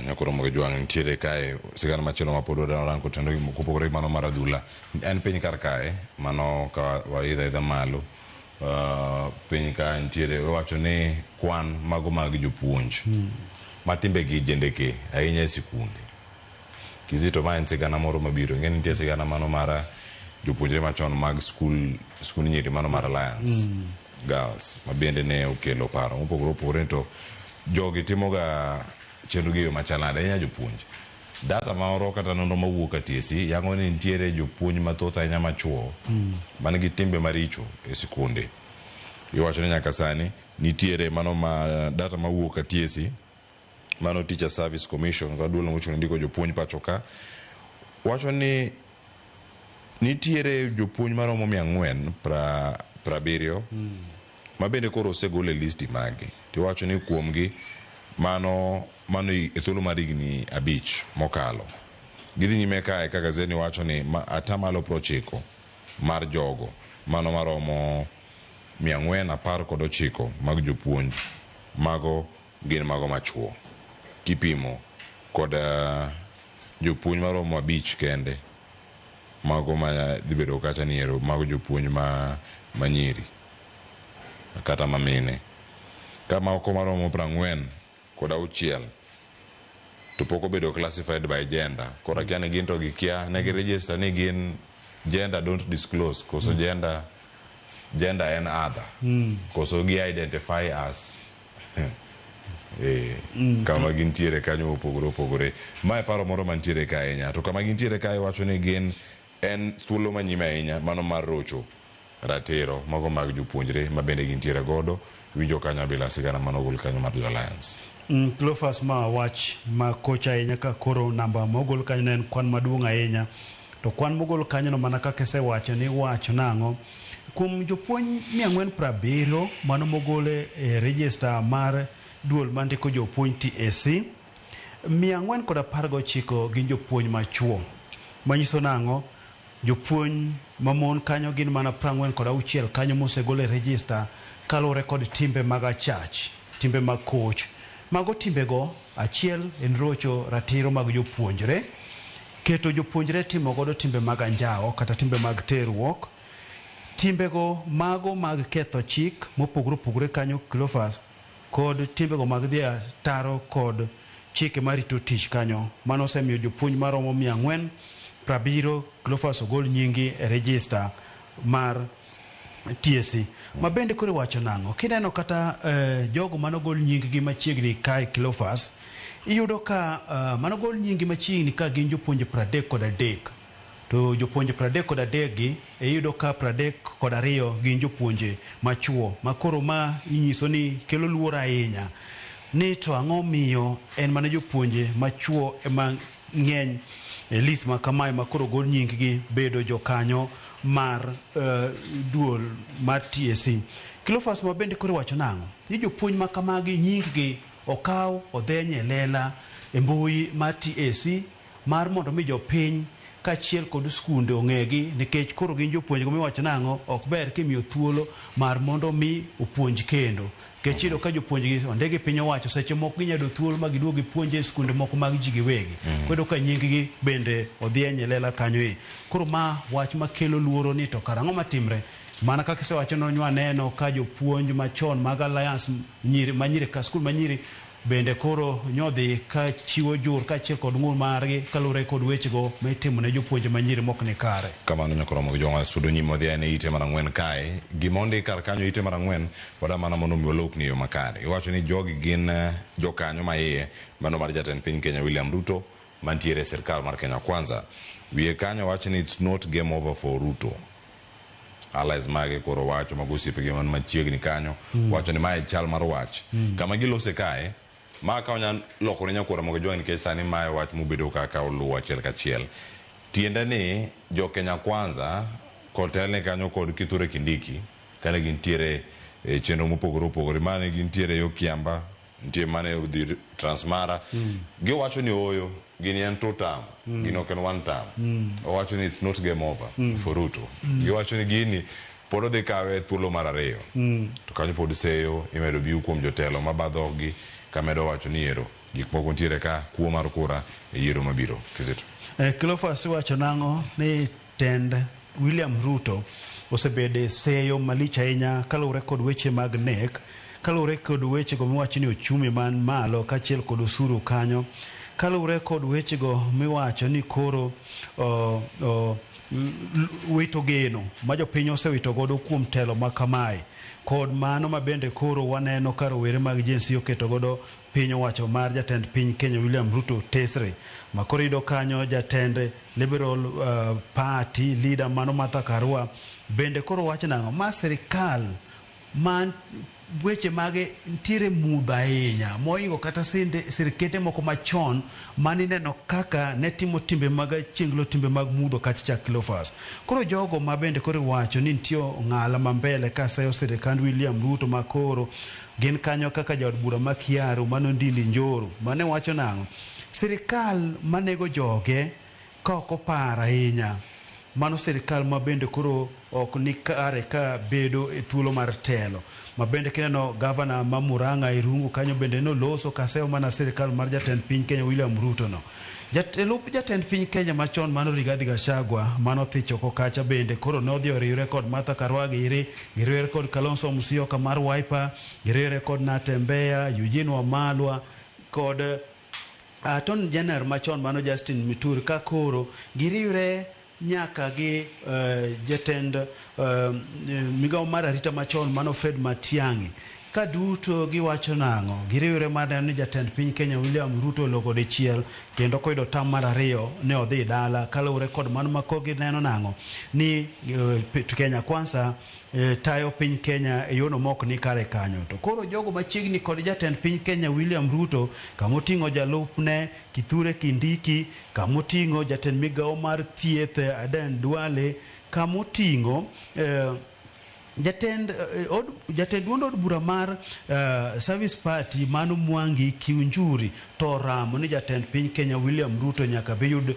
S1: Nyakoro Mogi Jwang' nitiere kae sigana machielo ma pod wadwa rango kendo kopogore gi mano mar adhula en piny kar kae mano ka waidho aidha malo piny ka nitiere iwacho ni kwan mago mag jopuonj ma timbegi jendeke ahinya e sikunde. Kizito ma en sigana moro mabiro ing'e ni nitie sigana mano mar jopuonjre machon mag skul skund nyiri mano mar Alliance Girls ma bende ne okelo paro mopogore opogore to jogi timoga chenro gi e yo machal nade ahinya jopuonj. Data moro kata nonro mawuok ka TSC yango ni nitiere jopuonj mathoth ahinya machuo man gi timbe maricho e sikunde. Iwacho ni nyaka sani nitiere mano ma data mawuok ka TSC mano Teacher Service Commission kata duol mochung' ne ndiko jopuonj pacho ka wacho ni nitiere jopuonj maromo 470 ma bende koro osegol e listi magi. Tiwacho ni kuomgi mano e thuolo mar higni 5 mokalo. Gidhi nyime kae ka gazeti wacho ni 90% mar jogo mano maromo 419 mag jopuonj mago gin mago machuo kipimo kod jopuonj maromo 5 kende mago ma dhi bedo kacha ni ero mago jopuonj ma nyiri kata ma mine. Ka moko maromo 46 to pok obedo classified by gender. Koro akia ni gin to gikia ne gi register ni gin gender don't disclose koso gender en other koso gi identify as kama gintiere kanyo mopogore opogore. Mae paro moro mantiere ka ahinya. To kama gintiere ka iwacho ni gin en thuolo manyime ahinya mano mar rocho ratiro mago mag jopuonjre ma bende gintiere godo. Winjo kanyo bila sigana manogol kanyo mar jo Alliance.
S15: Cleophas ma wach ma kocha ahinya ka koro namba mogol kanyo ne en kwan maduong' ahinya. To kwan mogol kanyo no mana kaka isewacho ni wacho nang'o? Kuom jopuonj 470 mano mogol e register mar duol mandiko jopuonj TSC, 419 gin jopuonj machuo. Manyiso nang'o? Jopuonj mamon kanyo gin mana 46 kanyo mosegol e register kaluwore kod timbe mag achach, timbe mag koch. Mago timbego, achiel en rocho ratiro mag jopuonjre, keto jopuonjre timo godo timbe mag anjawo kata timbe mag terruok, timbego mago mag ketho chik mopogore opogore kanyo Cleophas, kod timbego mag dhi ataro kod chike marito tich kanyo. Mano osemiyo jopuonj maromo 470 Cleophas ogol nyingi e register mar TSC. Ma bende koro iwacho nang'o? Kineno kata jogo manogol nying gi machiegni kae Cleophas, Iyudo ka manogol nyingi machiegni ka gin jopuonje 33. To jopuonje 33 gi iyudo ka 32 gin jopuonje machuo. Makoro ma inyiso ni kelo luoro ahinya. Ni to ang'o miyo en mana jopuonje machuo ema ng'eny e list ma kamae ma koro gol nying gi bedo jokanyo mar duol mar TSC. Cleophas ma bende koro iwacho nang'o? Ni jopuonj ma kamagi nying gi okaw odheny e lela e mbui mar TSC mar mondo mi jopiny kaachiel kod skunde ong'egi nikech koro gin jopuonjgo miwacho nang'o ok ber kimiyo thuolo mar mondo mi opuonj kendo. Nikech iyudo ka jopuonjgi ondiki piny owacho seche moko ginyalo yudo thuolo ma giduog gipuonj e skunde moko mag ji giwegi. Koro iyudo ka nying gi bende odhieny e lela kanyo e. Koro ma wach makelo luoro ni to kara ang'o matimre? Mana kaka isewacho no nwaneno ka jopuonj machon mag Alliance nyiri manyiri ka skul manyiri bende koro nyodhi ka chiwo jur kaachiel kod ng'ur margi kaluwore kod wechego ma itimo ne jopuonje manyiri mok ni kare.
S1: Kamano nyakoromo gi jong'a sudo nyime wadhi ane ite mar ang'wen kae. Gima ondik kar kanyo ite mar ang'wen wada mana mondo mi walokni e yo makare. Iwacho ni jogi gin jokanyo ma iye mano mar jatend piny Kenya William Ruto mantiere e sirkal mar Kenya Kwanza. Wiye kanyo wacho ni it's not game over for Ruto. Allies mage koro wacho mago osiepegi man machiegni kanyo wacho ni mae chal mar wach. Kama gilose kae ma ka onya lokore nyakwar Ramogi Ojwang' nikech sani mae wach mobedo kaka oluwo achiel kachiel. Tiende ni jo Kenya Kwanza kod telne kanyo kod Kithure Kindiki kane gintiere e chenro mopogore opogore mane gintiere yo Kiamba nitie mane odhi Transmara giwacho ni ooyo gini en two term gini ok en one term owacho ni it's not game over for Ruto giwacho ni gini pod odhi kawe thuolo mar ariyo to kanyo pod seyo imedo biu kuom jotelo ma badhoggi kamedo wacho ni ero gik moko nitiere ka kuo mar kura e yiero mabiro Kizito.
S15: Cleophas iwacho nang'o ni tend William Ruto osebedo e seyo malich ahinya kaluwore kod weche mag nek, kaluwore kod wechego miwacho ni ochumi man malo kaachiel kod osuru kanyo, kaluwore kod wechego miwacho ni koro wito geno ma jopiny osewito godo kuom telo ma kamae, kod mano ma bende koro waneno ka rowere mag Gen Z oketo godo piny owacho mar jatend piny Kenya William Ruto tesre. Ma koro iyudo kanyo jatend Liberal Party leader mano Martha Karua bende koro wacho nang'o? Ma sirikal man weche mage nitiere mudho ahinya mohingo kata sirkende moko machon manineno kaka ne timo timbe mag achinglo, timbe mag mudho kacha cha Cleophas. Koro jogo ma bende koro iwacho ni nitie ong'ala ma mbele ka seyo sirikand William Ruto ma koro gin kanyo kaka jaod bura ma Kiaru mano Ndindi Njoro mane wacho nang'o? Sirikal manego joge ka ok opar ahinya mano sirikal ma bende koro ok ni kare ka bedo e thuolo mar telo. Ma bende kineno gavana ma Murang'a Irungu kanyo bende noloso kaseyo mana sirikal mar jatend piny Kenya William Ruto no. Jalup jatend piny Kenya machon mano Rigathi Gachagua mano thich oko kacha bende koro nodhi oriwre kod Martha Karua giri, giriwre kod Kalonzo Musyoka mar Wiper, giriwre kod Natembeya, Eugene Wamalwa kod Attorney General machon mano Justin Muturi ka koro giriwre nyaka gi jatend migawo mar arita machon mano Fred Matiang'i. Ka duto giwacho nang'o? Giriwre mar neno ni jatend piny Kenya William Ruto ologo dichiel kendo koyudo tam mar ariyo ne odhi dala kaluwore kod mano ma koro gineno nang'o? Ni Kenya Kwanza tayo piny Kenya e yono mok ni kare kanyo. To koro jogo machiegni kod jatend piny Kenya William Ruto kamoting'o jalupne Kithure Kindiki, kamoting'o jatend migawo mar thieth Aden Duale, kamoting'o jatend duond od bura mar Service Party mano Mwangi Kiunjuri to oramo ni jatend piny Kenya William Ruto nyaka biyud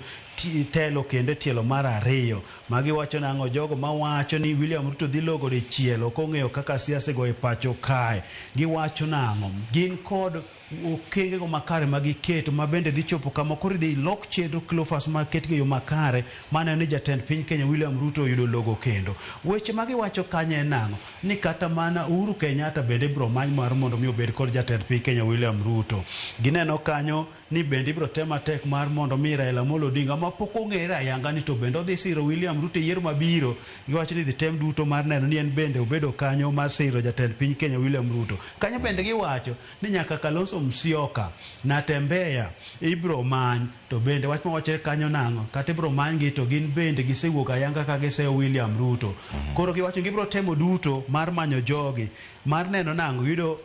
S15: telo kendo e tielo mar ariyo. Magi wacho nang'o? Jogo mawacho ni William Ruto dhi logo dichiel ok ong'eyo kaka siasa go e pacho kae. Giwacho nang'o? Gin kod okengego makare ma giketo ma bende dhi chopo kama koro idhi lok chenro Cleophas ma ketgi e yo makare maneno ni jatend piny Kenya William Ruto oyudo logo kendo. Weche ma giwacho kanyo en nang'o? Ni kata mana Uhuru Kenyatta bende ibiro many mar mondo mi obed kod jatend piny Kenya William Ruto. Gineno kanyo ni bende ibiro tem matek mar mondo mi Raila Amolo Odinga ma pok ong'ere ayanga ni to bende odhi siro William Ruto e yiero mabiro. Giwacho ni dhi tem duto mar neno ni en bende obedo kanyo mar siro jatend piny Kenya William Ruto. Kanyo bende giwacho ni nyaka Kalonzo Musyoka, Natembeya ibro many to bende wach mawachre kanyo nang'o kata ibro manygi to gin bende gisewuok ayanga ka giseyo William Ruto. Koro giwacho ni gibro temo duto mar manyo jogi mar neno nang'o yudo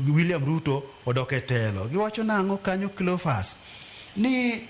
S15: William Ruto odok e telo. Giwacho nang'o kanyo Cleophas ni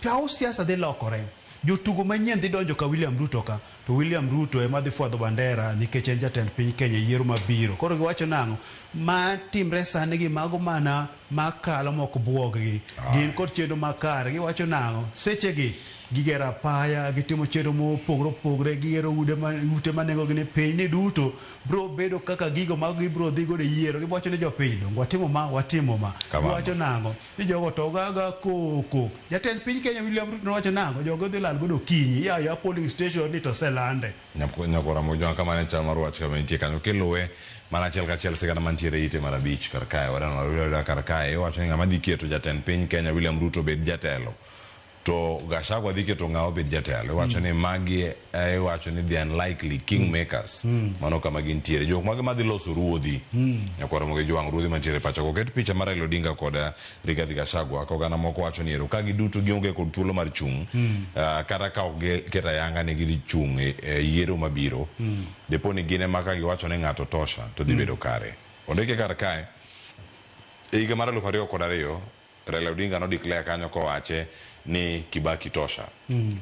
S15: paw siasa dhi lokore. Jotugo manyien dhi donjo ka William Ruto ka to William Ruto ema dhi fwadho bandera nikech en jatend piny Kenya e yiero mabiro. Koro giwacho nang'o ma timre sani gi mago mana makalo mok buog-gi. Gin kod chenro makare. Giwacho nang'o sechegi gigero apaya, gitimo chenro mopogore opogore, gigero ute ma nengogi ni piny ni duto bro bedo kaka gigo ma gibro dhi godo e yiero. Giwacho ni jopiny dong watimo ma watimo ma. Giwacho nang'o ni jogo to gaga koko. Jatend piny Kenya William Ruto nowacho nang'o jogo dhi lal godo okinyi. Iya ya polling station ni to oselande.
S1: Nyakwara Mojwang' kamano e chal mar wach kama nitie kanyo kiluwe mana achiel kachiel sigana mantiere e ite mar abich kar kae waneno wayudo kar kae iwacho ni ng'ama dhi keto jatend piny Kenya William Ruto obed jatelo to Gachagua dhi keto ng'a obed jatelo iwacho ni magi iwacho ni the unlikely kingmakers mano kama gintiere jok mage madhi loso ruodhi Nyakwar Ramogi Jwang' ruodhi mantiere pacho oket picha mar Raila Odinga kod Rigathi Gachagua ka oganda moko wacho ni ero ka giduto gionge kod thuolo mar chung' kata ka ok giketo ayanga ni gidhi chung' e yiero mabiro dipo ni gin ema ka giwacho ni ng'ato tosha to dhi bedo kare. Ondike kar kae e higa mar 2002 Raila Odinga no declare kanyo kowache ni Kibaki tosha.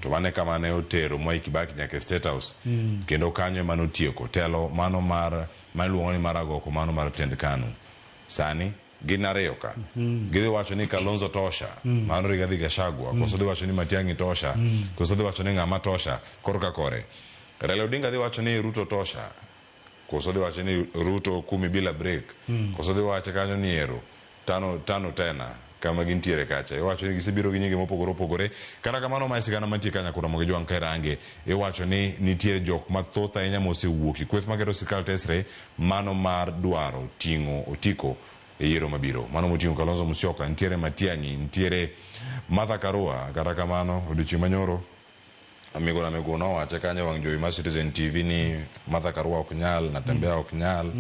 S1: To mano e kama ne otero Mwai Kibaki nyaka e State House. Kendo kanyo ema notieko telo mano mar ma iluongo ni mar agoko mano mar tend KANU. Sani gin ariyo ka. Gidhi wacho ni Kalonzo tosha, mano Rigathi Gachagua, koso dhi wacho ni Matiang'i tosha, koso dhi wacho ni ng'ama tosha, korka kore. Raila Odinga dhi wacho ni Ruto tosha, koso dhi wacho ni Ruto kumi bila break, koso dhi wacho kanyo ni ero tano tano tena kama gintiere kacha. Iwacho ni gisebiro gi nyinge mopogore opogore. Kata kamano mae sigana mantie ka Nyakura Ramogi Jwang' ka irange. Iwacho ni nitie jok mathoth ahinya mosewuok e kweth maketo sirkal tesre mano mar dwaro ting'o otiko e yiero mabiro. Mano moting'o Kalonzo Musyoka, nitiere Matiang'i, nitiere Martha Karua. Kata kamano odiochieng' manyoro Miguna Miguna owache kanyo e wang' jowi mar Citizen TV ni Martha Karua ok nyal, Natembeya ok nyal,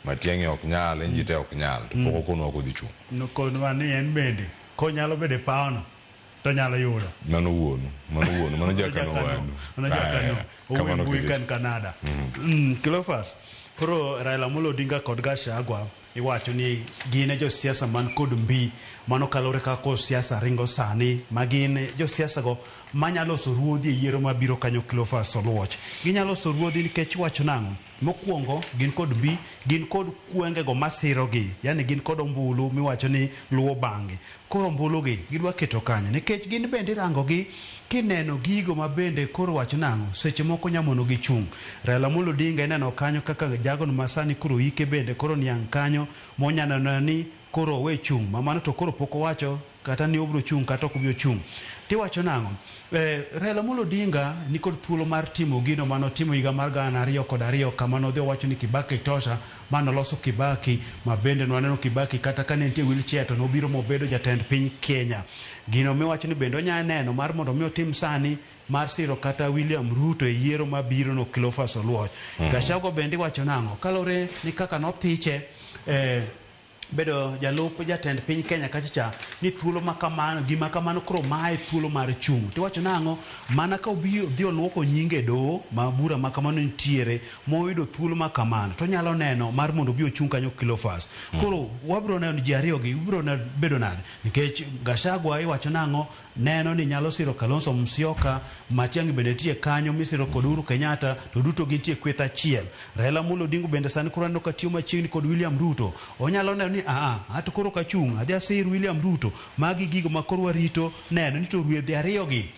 S1: Matiang'i ok nyal, en ji te ok nyal. To pok okonwa kodhi chung'.
S15: Nokonwa ni en bende konyalo bedo e pawono to onyalo yudo.
S1: Mano wuonu, mano wuonu, mano jakano wanu.
S15: Mano jakano. Owuoyo
S1: Kamano
S15: mbui
S1: Kizito.
S15: ka en Canada. Cleophas, koro Raila Amolo Odinga kod Gachagua iwacho ni gin e josiasa man kod mbi mano kaluwore kaka siasa ringo sani ma gin josiasa go manyalo loso ruodhi e yiero mabiro kanyo Cleophas Oluoch. Ginyalo loso ruodhi nikech iwacho nang'o? Mokwongo gin kod mbi, gin kod kwenge go masirogi, yani gin kod ombulu miwacho ni luwo bang'gi. Koro ombulu gi gidwa keto kanyo nikech gin bende irango gi kineno gigo ma bende koro wacho nang'o seche moko nyamono gi chung'. Raila Amolo Odinga ineno kanyo kaka jagono ma sani koro ike bende koro niang' kanyo monyalo neno ni koro owe chung' ma mano to koro pok owacho kata ni obiro chung' kata ok obi chung'. Tiwacho nang'o? Raila Amolo Odinga nikod thuolo mar timo gino manotimo higa mar 2002 kama nodhi owacho ni Kibaki tosha manoloso Kibaki ma bende nwaneno Kibaki kata ka ne nitie wheelchair to nobiro mobedo jatend piny Kenya. Gino miwacho ni bende onya neno mar mondo mi otim sani mar siro kata William Ruto e yiero mabiro no Cleophas Oluoch. Gachagua bende iwacho nang'o? Kaluwore ni kaka nothiche bedo jalup jatend piny Kenya kacha cha ni thuolo ma kamano gima kamano koro maye thuolo mar chung'. Tiwacho nang'o? Mana ka obi odhi oluoko nyinge e doho ma bura ma kamano nitiere moyudo thuolo ma kamano to onyalo neno mar mondo obi ochung' kanyo Cleophas. Koro wabiro neno ji ariyo gi biro bedo nade nikech Gachagua iwacho nang'o neno ni nyalo siro Kalonzo Musyoka, Matiang'i bende nitie kanyo misiro kod Uhuru Kenyatta to duto gintie kweth achiel. Raila Amolo Odinga bende sani koro aneno ka tiyo machiegni kod William Ruto. Onyalo neno ni aa, ato koro kachung' adhi asir William Ruto. Magi gigo ma koro warito neno ni to ruedhi ariyo gi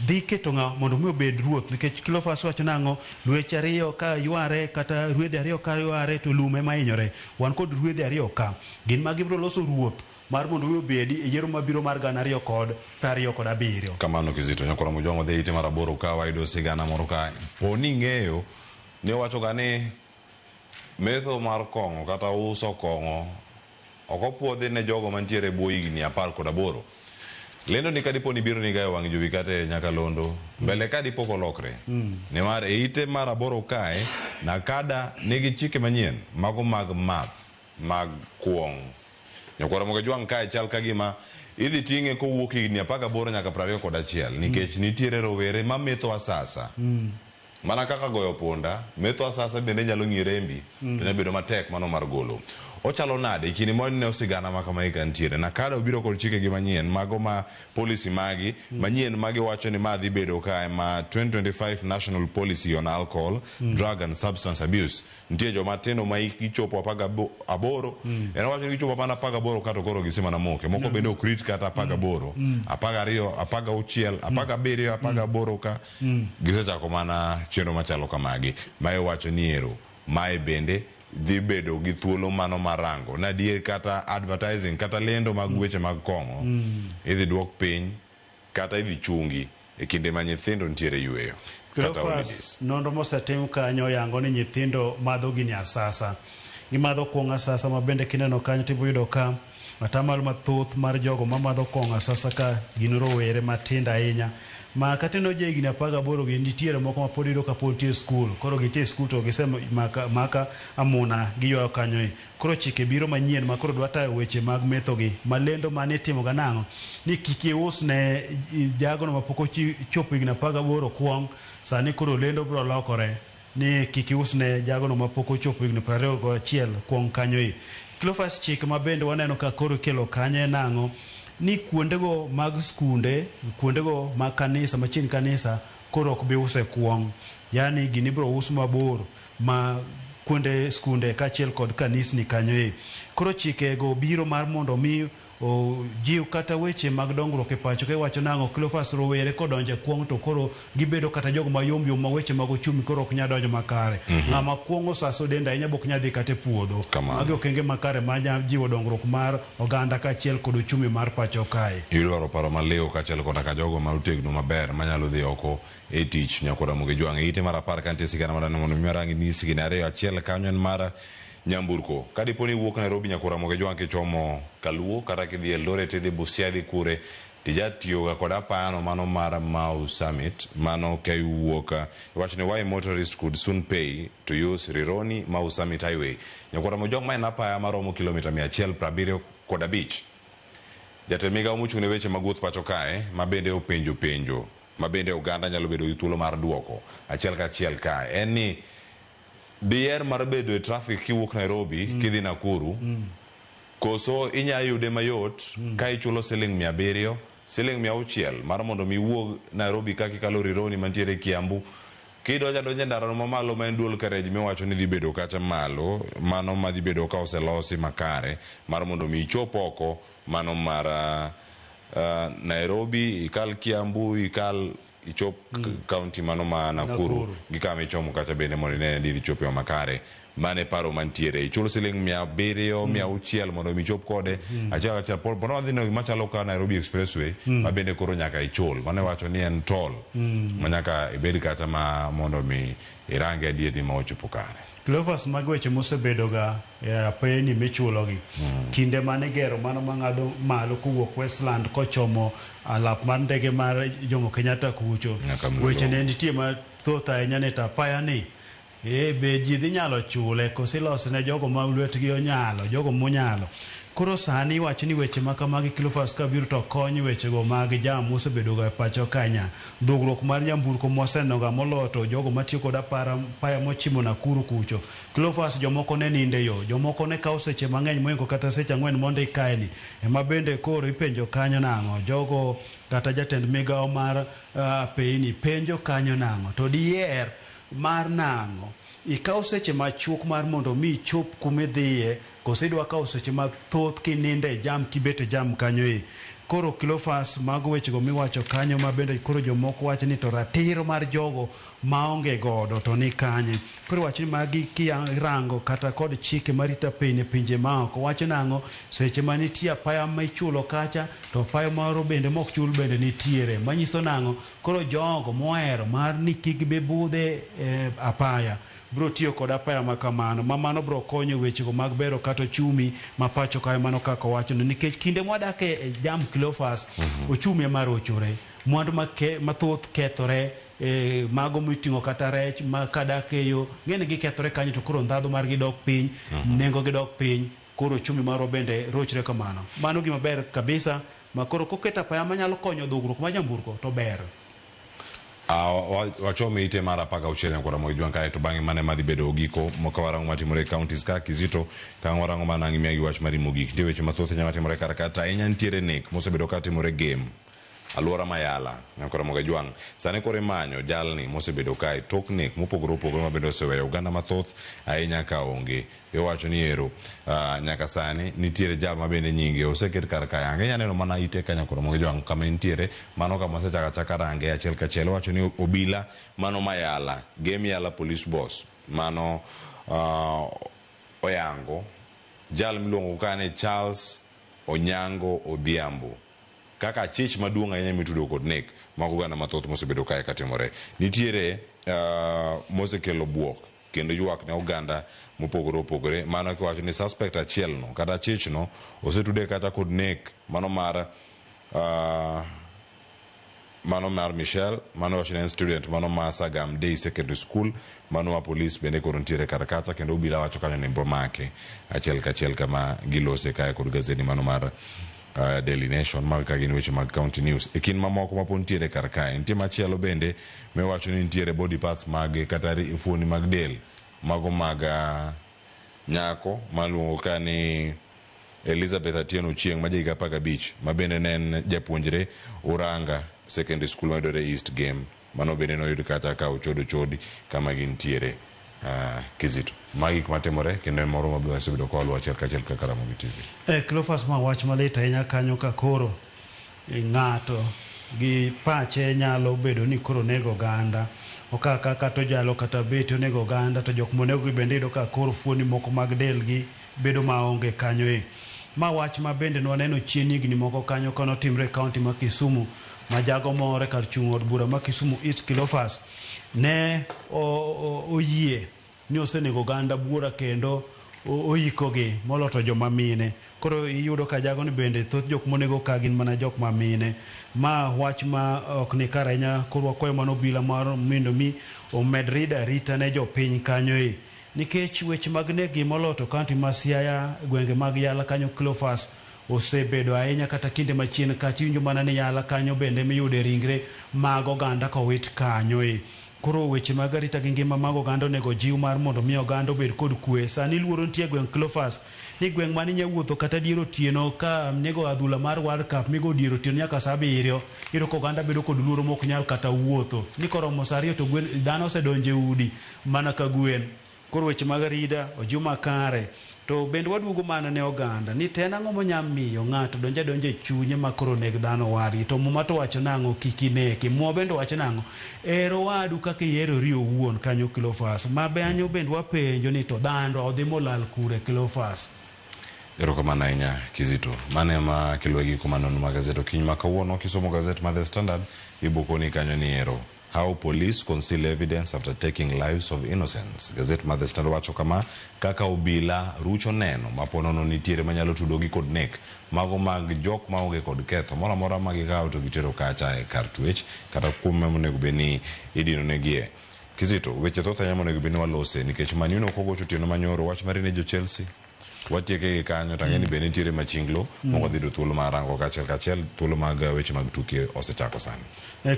S15: dhi keto ng'a mondo mi obed ruoth nikech Cleophas wacho nang'o lweche ariyo ka yware kata ruedhi ariyo ka yware to lum ema hinyore. Wan kod ruedhi ariyo ka gin ma gibiro loso ruoth mar mondo mi obedi e yiero mabiro mar 2027.
S1: Kamano Kizito, Nyakwar Mojwang' wadhi e ite mar aboro ka wayudo sigana moro ka po ni ing'eyo ni owacho ga ni metho mar kong'o kata uso kong'o ok opuodhi ne jogo mantiere e bwo higni 18. Lendo ni kadipo ni biro ni ga e wang' jowi kata e nyakalondo mbele ka dipo kolokre nimar e ite mar aboro kae Nakada nigi chike manyien mago mag math mag kuong'. Nyakwar Ramogi Ajwang' kae chal ka gima idhi ting'e kowuok higni 18 nyaka 21 nikech nitiere rowere ma metho asasa. Mana kaka goyo punda, metho asasa bende nyalo ng'iyo rembi to nyalo bedo matek mano mar golo. Ochalo nade e kinde ma waneno sigana ma kamae ka nitiere? Nakada obiro kod chikegi manyien, mago ma policy magi manyien ma giwacho ni ma dhi bedo kae ma 2025 National Policy on Alcohol, Drug and Substance Abuse. Nitie joma tindo ma hikgi chopo 18, en owacho ni gichopo mana 18 ka to koro gise mana moke. Moko bende ok rit kata 18, 12, 16, 17, 18 ka gisechako mana chenro machalo kamagi. Ma iwacho ni ero mae bende dhi bedo gi thuolo mano mar rango ni adier kata advertising kata lendo mag weche mag kong'o idhi duok piny kata idhi chungi e kinde ma nyithindo nitiere yueyo kata holidays.
S15: Cleophas, nonro mosetim kanyo oyango ni nyithindo madho gini asasa. Gimadho kuong' asasa ma bende kineno kanyo tiboyudo ka atamalo mathoth mar jogo mamadho kong'o asasa ka gin rowere matindo ahinya. Ma kata ineno ja higni 18 gi nitiere moko ma pod iyudo ka pod nitie e skul. Koro gintie e skul to gise maka, maka amuna giywayo kanyo e. Koro chike biro manyien ma koro dwa tayo weche mag metho gi. Ma lendo mane itimo ga nang'o? Ni kik ius ne jagono mapok ochopo higni 18 kuong'. Sani koro lendo biro lokore ni kik ius ne jagono mapok ochopo higni 21 kuong' kanyo e. Cleophas, chik ma bende waneno ka koro ikelo kanyo en ang'o? Ni kuondego mag skunde, kuondego mag kanisa, machiegni kanisa, koro ok bi use kuong'. Yaani gini ibiro us mabor ma kuonde skunde kaachiel kod kanisni kanyo e. Koro chikego biro mar mondo mi ojiw kata weche mag dongruok e pacho ka iwacho nang'o Cleophas, rowere kodonjo e kuong' to koro gibedo kata jogo mayom yom ma weche mag ochumi koro ok nyal donjo makare. Ng'ama kuong' osaso dende ahinya bok nyal dhi kata e puodho. Magi okenge makare ma nya jiwo dongruok mar oganda kaachiel kod ochumi mar pacho kae.
S1: Idwaro paro maliw kaachiel koda ka jogo ma otegno maber manyalo dhi oko e tich. Nyakwar Ramogi Jwang' e ite mar 10 ka nitie sigana madani mondo mi arang ni sigana ariyo achiel kanyo en mar nyamburko. Ka dipo ni iwuok Nairobi Nyakwar Ramogi Jwang' kichomo Kaluo kata kidhi Eldoret idhi Busia idhi kure tijatiyoga kod apayano mano mar Mau Summit mano ka iwuok iwacho ni why motorist could soon pay to use Rironi Mau Summit Highway. Nyakwar Ramogi Jwang' ma en apaya maromo kilomita 175. Jatend migawo mochung' ne weche mag wuoth pacho kae ma bende openjo penjo ma bende oganda nyalo bedo gi thuolo mar duoko achiel kachiel kae en ni diher mar bedo e traffic kiwuok Nairobi kidhi Nakuru koso inya yude mayot ka ichulo siling 700 siling 600 mar mondo mi iwuog Nairobi ka kikalo Rironi mantiere Kiambu kidonjo adonja e ndara no mamalo ma en dual carriage miwacho ni dhi bedo kacha malo mano ma dhi bedo ka oselosi makare mar mondo mi ichop oko mano mar Nairobi ikal Kiambu ikal ichop county mano ma Nakuru gi kama ichomo kacha bende mondo ine ni idhi chopo e yo makare. Mano e paro mantiere. Ichul siling 700, 600 mondo mi ichop kode. Achiel kachiel po po wadhi neno gima chalo ka Nairobi Expressway ma bende koro nyaka ichul. Mano iwacho ni en toll ma nyaka ibed kacha ma mondo mi irange adier ni ma ochopo kare.
S15: Cleophas, magi weche mosebedoga e apeyni michulogi. Kinde mane igero mano mang'ado malo kowuok Westland kochomo alap mar ndege mar Jomo Kenyatta kucho.
S1: Nyaka Mlolongo.
S15: Weche ne nitie mathoth ahinya ni to apaya ni be ji dhi nyalo chule koso ilose ne jogo ma lwetgi onyalo, jogo monyalo. Koro sani iwacho ni weche ma kamagi Cleophas kabiro to konyo wechego mag jam mosebedoga e pacho Kenya. Dhugruok mar nyamburko mwasenenoga moloyo to jogo matiyo kod apara apaya mochimo Nakuru kucho. Cleophas, jomoko ne ninde yo, jomoko ne kawo seche mang'eny mohingo kata seche 4 mondo ikaeni. Ema bende koro ipenjo kanyo nang'o? Jogo kata jatend migawo mar apeyni penjo kanyo nang'o? To diher mar nang'o? Ikawo seche machuok mar mondo mi ichop kumidhiye koso idwa kawo seche mathoth kininde e jam kibet e jam kanyo e. Koro Cleophas, mago wechego miwacho kanyo ma bende koro jomoko wacho ni to ratiro mar jogo maonge godo to ni kanye. Koro iwacho ni magi kirango kata kod chike marito apeyni e pinje maoko wacho nang'o seche ma nitie apaya ma ichulo kacha to apaya moro bende mok chul bende nitiere. Manyiso nang'o? Koro jogo mohero mar ni kik bi budhe e apaya bro tiyo kod apaya ma kamano ma mano bro konyo wechego mag bero kata ochumi ma pacho kae mano kaka owachono nikech kinde mwadake e jam Cleophas ochumi ema rochore mwandu mathoth kethore mago miting'o kata rech ma kadak e yo ng'eni gikethore kanyo to koro ndhadhu margi dok piny, nengo gi dok piny. Koro uchumi marwa bende rochre kamano. Mano gima ber kabisa ma koro koket apaya manyalo konyo dhugruok mar nyamburko to ber.
S1: Wachomo ite mar 16 nyaka Ramogi Jwang' kae to bang'e mane madhi bedo giko moko warango matimore e counties ka Kizito ka warango mana ang' imiya gi wach mari mogik. Nitie weche mathoth ahinya matimore kar ka to ahinya nitiere nek mosebedo ka timore Gem alwora ma Yala nyaka Ramogi Jwang'. Sani koro imanyo jalni mosebedo kae tok nek mopogore opogore ma bende oseweyo oganda mathoth ahinya ka onge. Iwacho ni ero nyaka sani nitiere jal ma bende nyinge oseket kar ka yange. Inya neno mana ite ka nyakoro Ramogi Jwang' kama entiere mano kama osechako achaka range achiel kachiel. Iwacho ni obila mano ma Yala, Gem Yala Police Boss mano oyango jal miluongo ka ni Charles Onyango Odhiambo kaka achich maduong' ahinya mitudo kod nek mag oganda mathoth mosebedo kae katimore. Nitiere mosekelo buok kendo ywak ne oganda mopogore opogore. Mano kiwacho ni suspect achiel no kata achich no osetude kata kod nek mano mar mano mar Michelle, mano wacho ni en student mano ma Sagam Day Secondary School, mano ma police bende koro nitiere kar kacha kendo obila wacho kanyo ni bomake achiel kachiel kama gilose kae kod gazeti mano mar Daily Nation. Mago ka gin weche mag county news. E kind mamoko ma pod nitiere kar kae, nitie machielo bende miwacho ni nitiere body parts mag kata fuoni mag del mago mag nyako maluongo ka ni Elizabeth Atieno Ochieng' ma jahiga 15 ma bende ne en japuonjre Uranga Secondary School mayudore East Gem. Mano bende noyud kata ka ochodo chodi kama gintiere. Kizito. Magi gik matimore kendo en moro mabe wasebedo ka waluwo achiel kachiel kaka Ramogi TV.
S15: Cleophas, ma wach malit ahinya kanyo ka koro ng'ato gi pache nyalo bedo ni koro nego oganda okaka kata ojalo kata beti onego oganda to jok monego gi bende iyudo ka koro fuoni moko mag delgi bedo maonge kanyo e. Ma wach ma bende nwaneno chien higni moko kanyo kanotimre e kaunti ma Kisumu ma jago moro e kar chung' od bura ma Kisumu East Cleophas ne oyie ni osenego oganda buora kendo oikogi moloto joma mine. Koro iyudo ka jagoni bende thoth jok monego ka gin mana jok ma mine. Ma wach ma ok ni kare ahinya, koro wakwayo mana obila mar mondo mi omed rido arita ne jopiny kanyo e. Nikech weche mag nek gi moloto kaunti ma Siaya, gwenge mag Yala kanyo Cleophas osebedo ahinya kata kinde machien kacha iwinjo mana ni Yala kanyo bende miyude ringre mag oganda kowit kanyo e. Koro weche mag arita gi ngima mag oganda onego jiw mar mondo mi oganda obed kod kwe. Sani luoro nitie e gweng' Cleophas ni gweng' mane inya wuotho kata dier otieno ka nego adhula mar World Cup migo dier otieno nyaka saa 7, iyudo ka oganda bedo kod luoro mok nyal kata wuotho. Ni koromo saa 2 to gwen dhano osedonjo e udi mana ka gwen. Koro weche mag arita ojiw makare. To bende waduogo mana ne oganda ni to en ang'o monya miyo ng'ato donjo adonja e chunye ma koro neg dhano wadgi. To Muma to wacho nang'o? Kik ineki. Muma bende wacho nang'o? Hero wadu kaka iherori owuon kanyo Cleophas. Ma banyo bende wapenjo ni to dhano odhi molal kure Cleophas?
S1: Erokamano ahinya Kizito. Mano ema kelo e giko mar nonro mar gazet okinyi ma kawuono. Kisomo gazet mar The Standard, ibokoni kanyo ni ero. How police conceal evidence after taking lives of innocents. Gazet mar The Standard wacho kama, kaka obila rucho neno ma ponono nitiere manyalo tudogi kod nek mago mag jok maonge kod ketho moro amora ma gikawo to gitero kacha e kar twech kata kuom monego bed ni idino negie. Kizito, weche thoth ahinya monego bed ni walose nikech Man U ok ogocho otieno manyoro wach mari ne jo Chelsea. Watieke gi kanyo to ang'e ni be nitiere machinglo moko dhi yudo thuolo mar rango kachiel kachiel thuolo mag weche mag tuke osechako sani.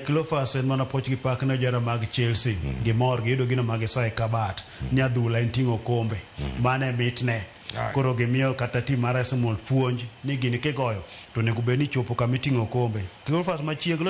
S15: Cleophas en mana poch gi pak ne johera mag Chelsea. Gimor giyudo gino ma gisoyo e kabat. Ni adhula en ting'o okombe. Mano e mitne. Koro gimiyo kata tim mar Arsenal puonj ni gini kigoyo to onego bed ni chopo kama iting'o okombe. Cleophas machiegni.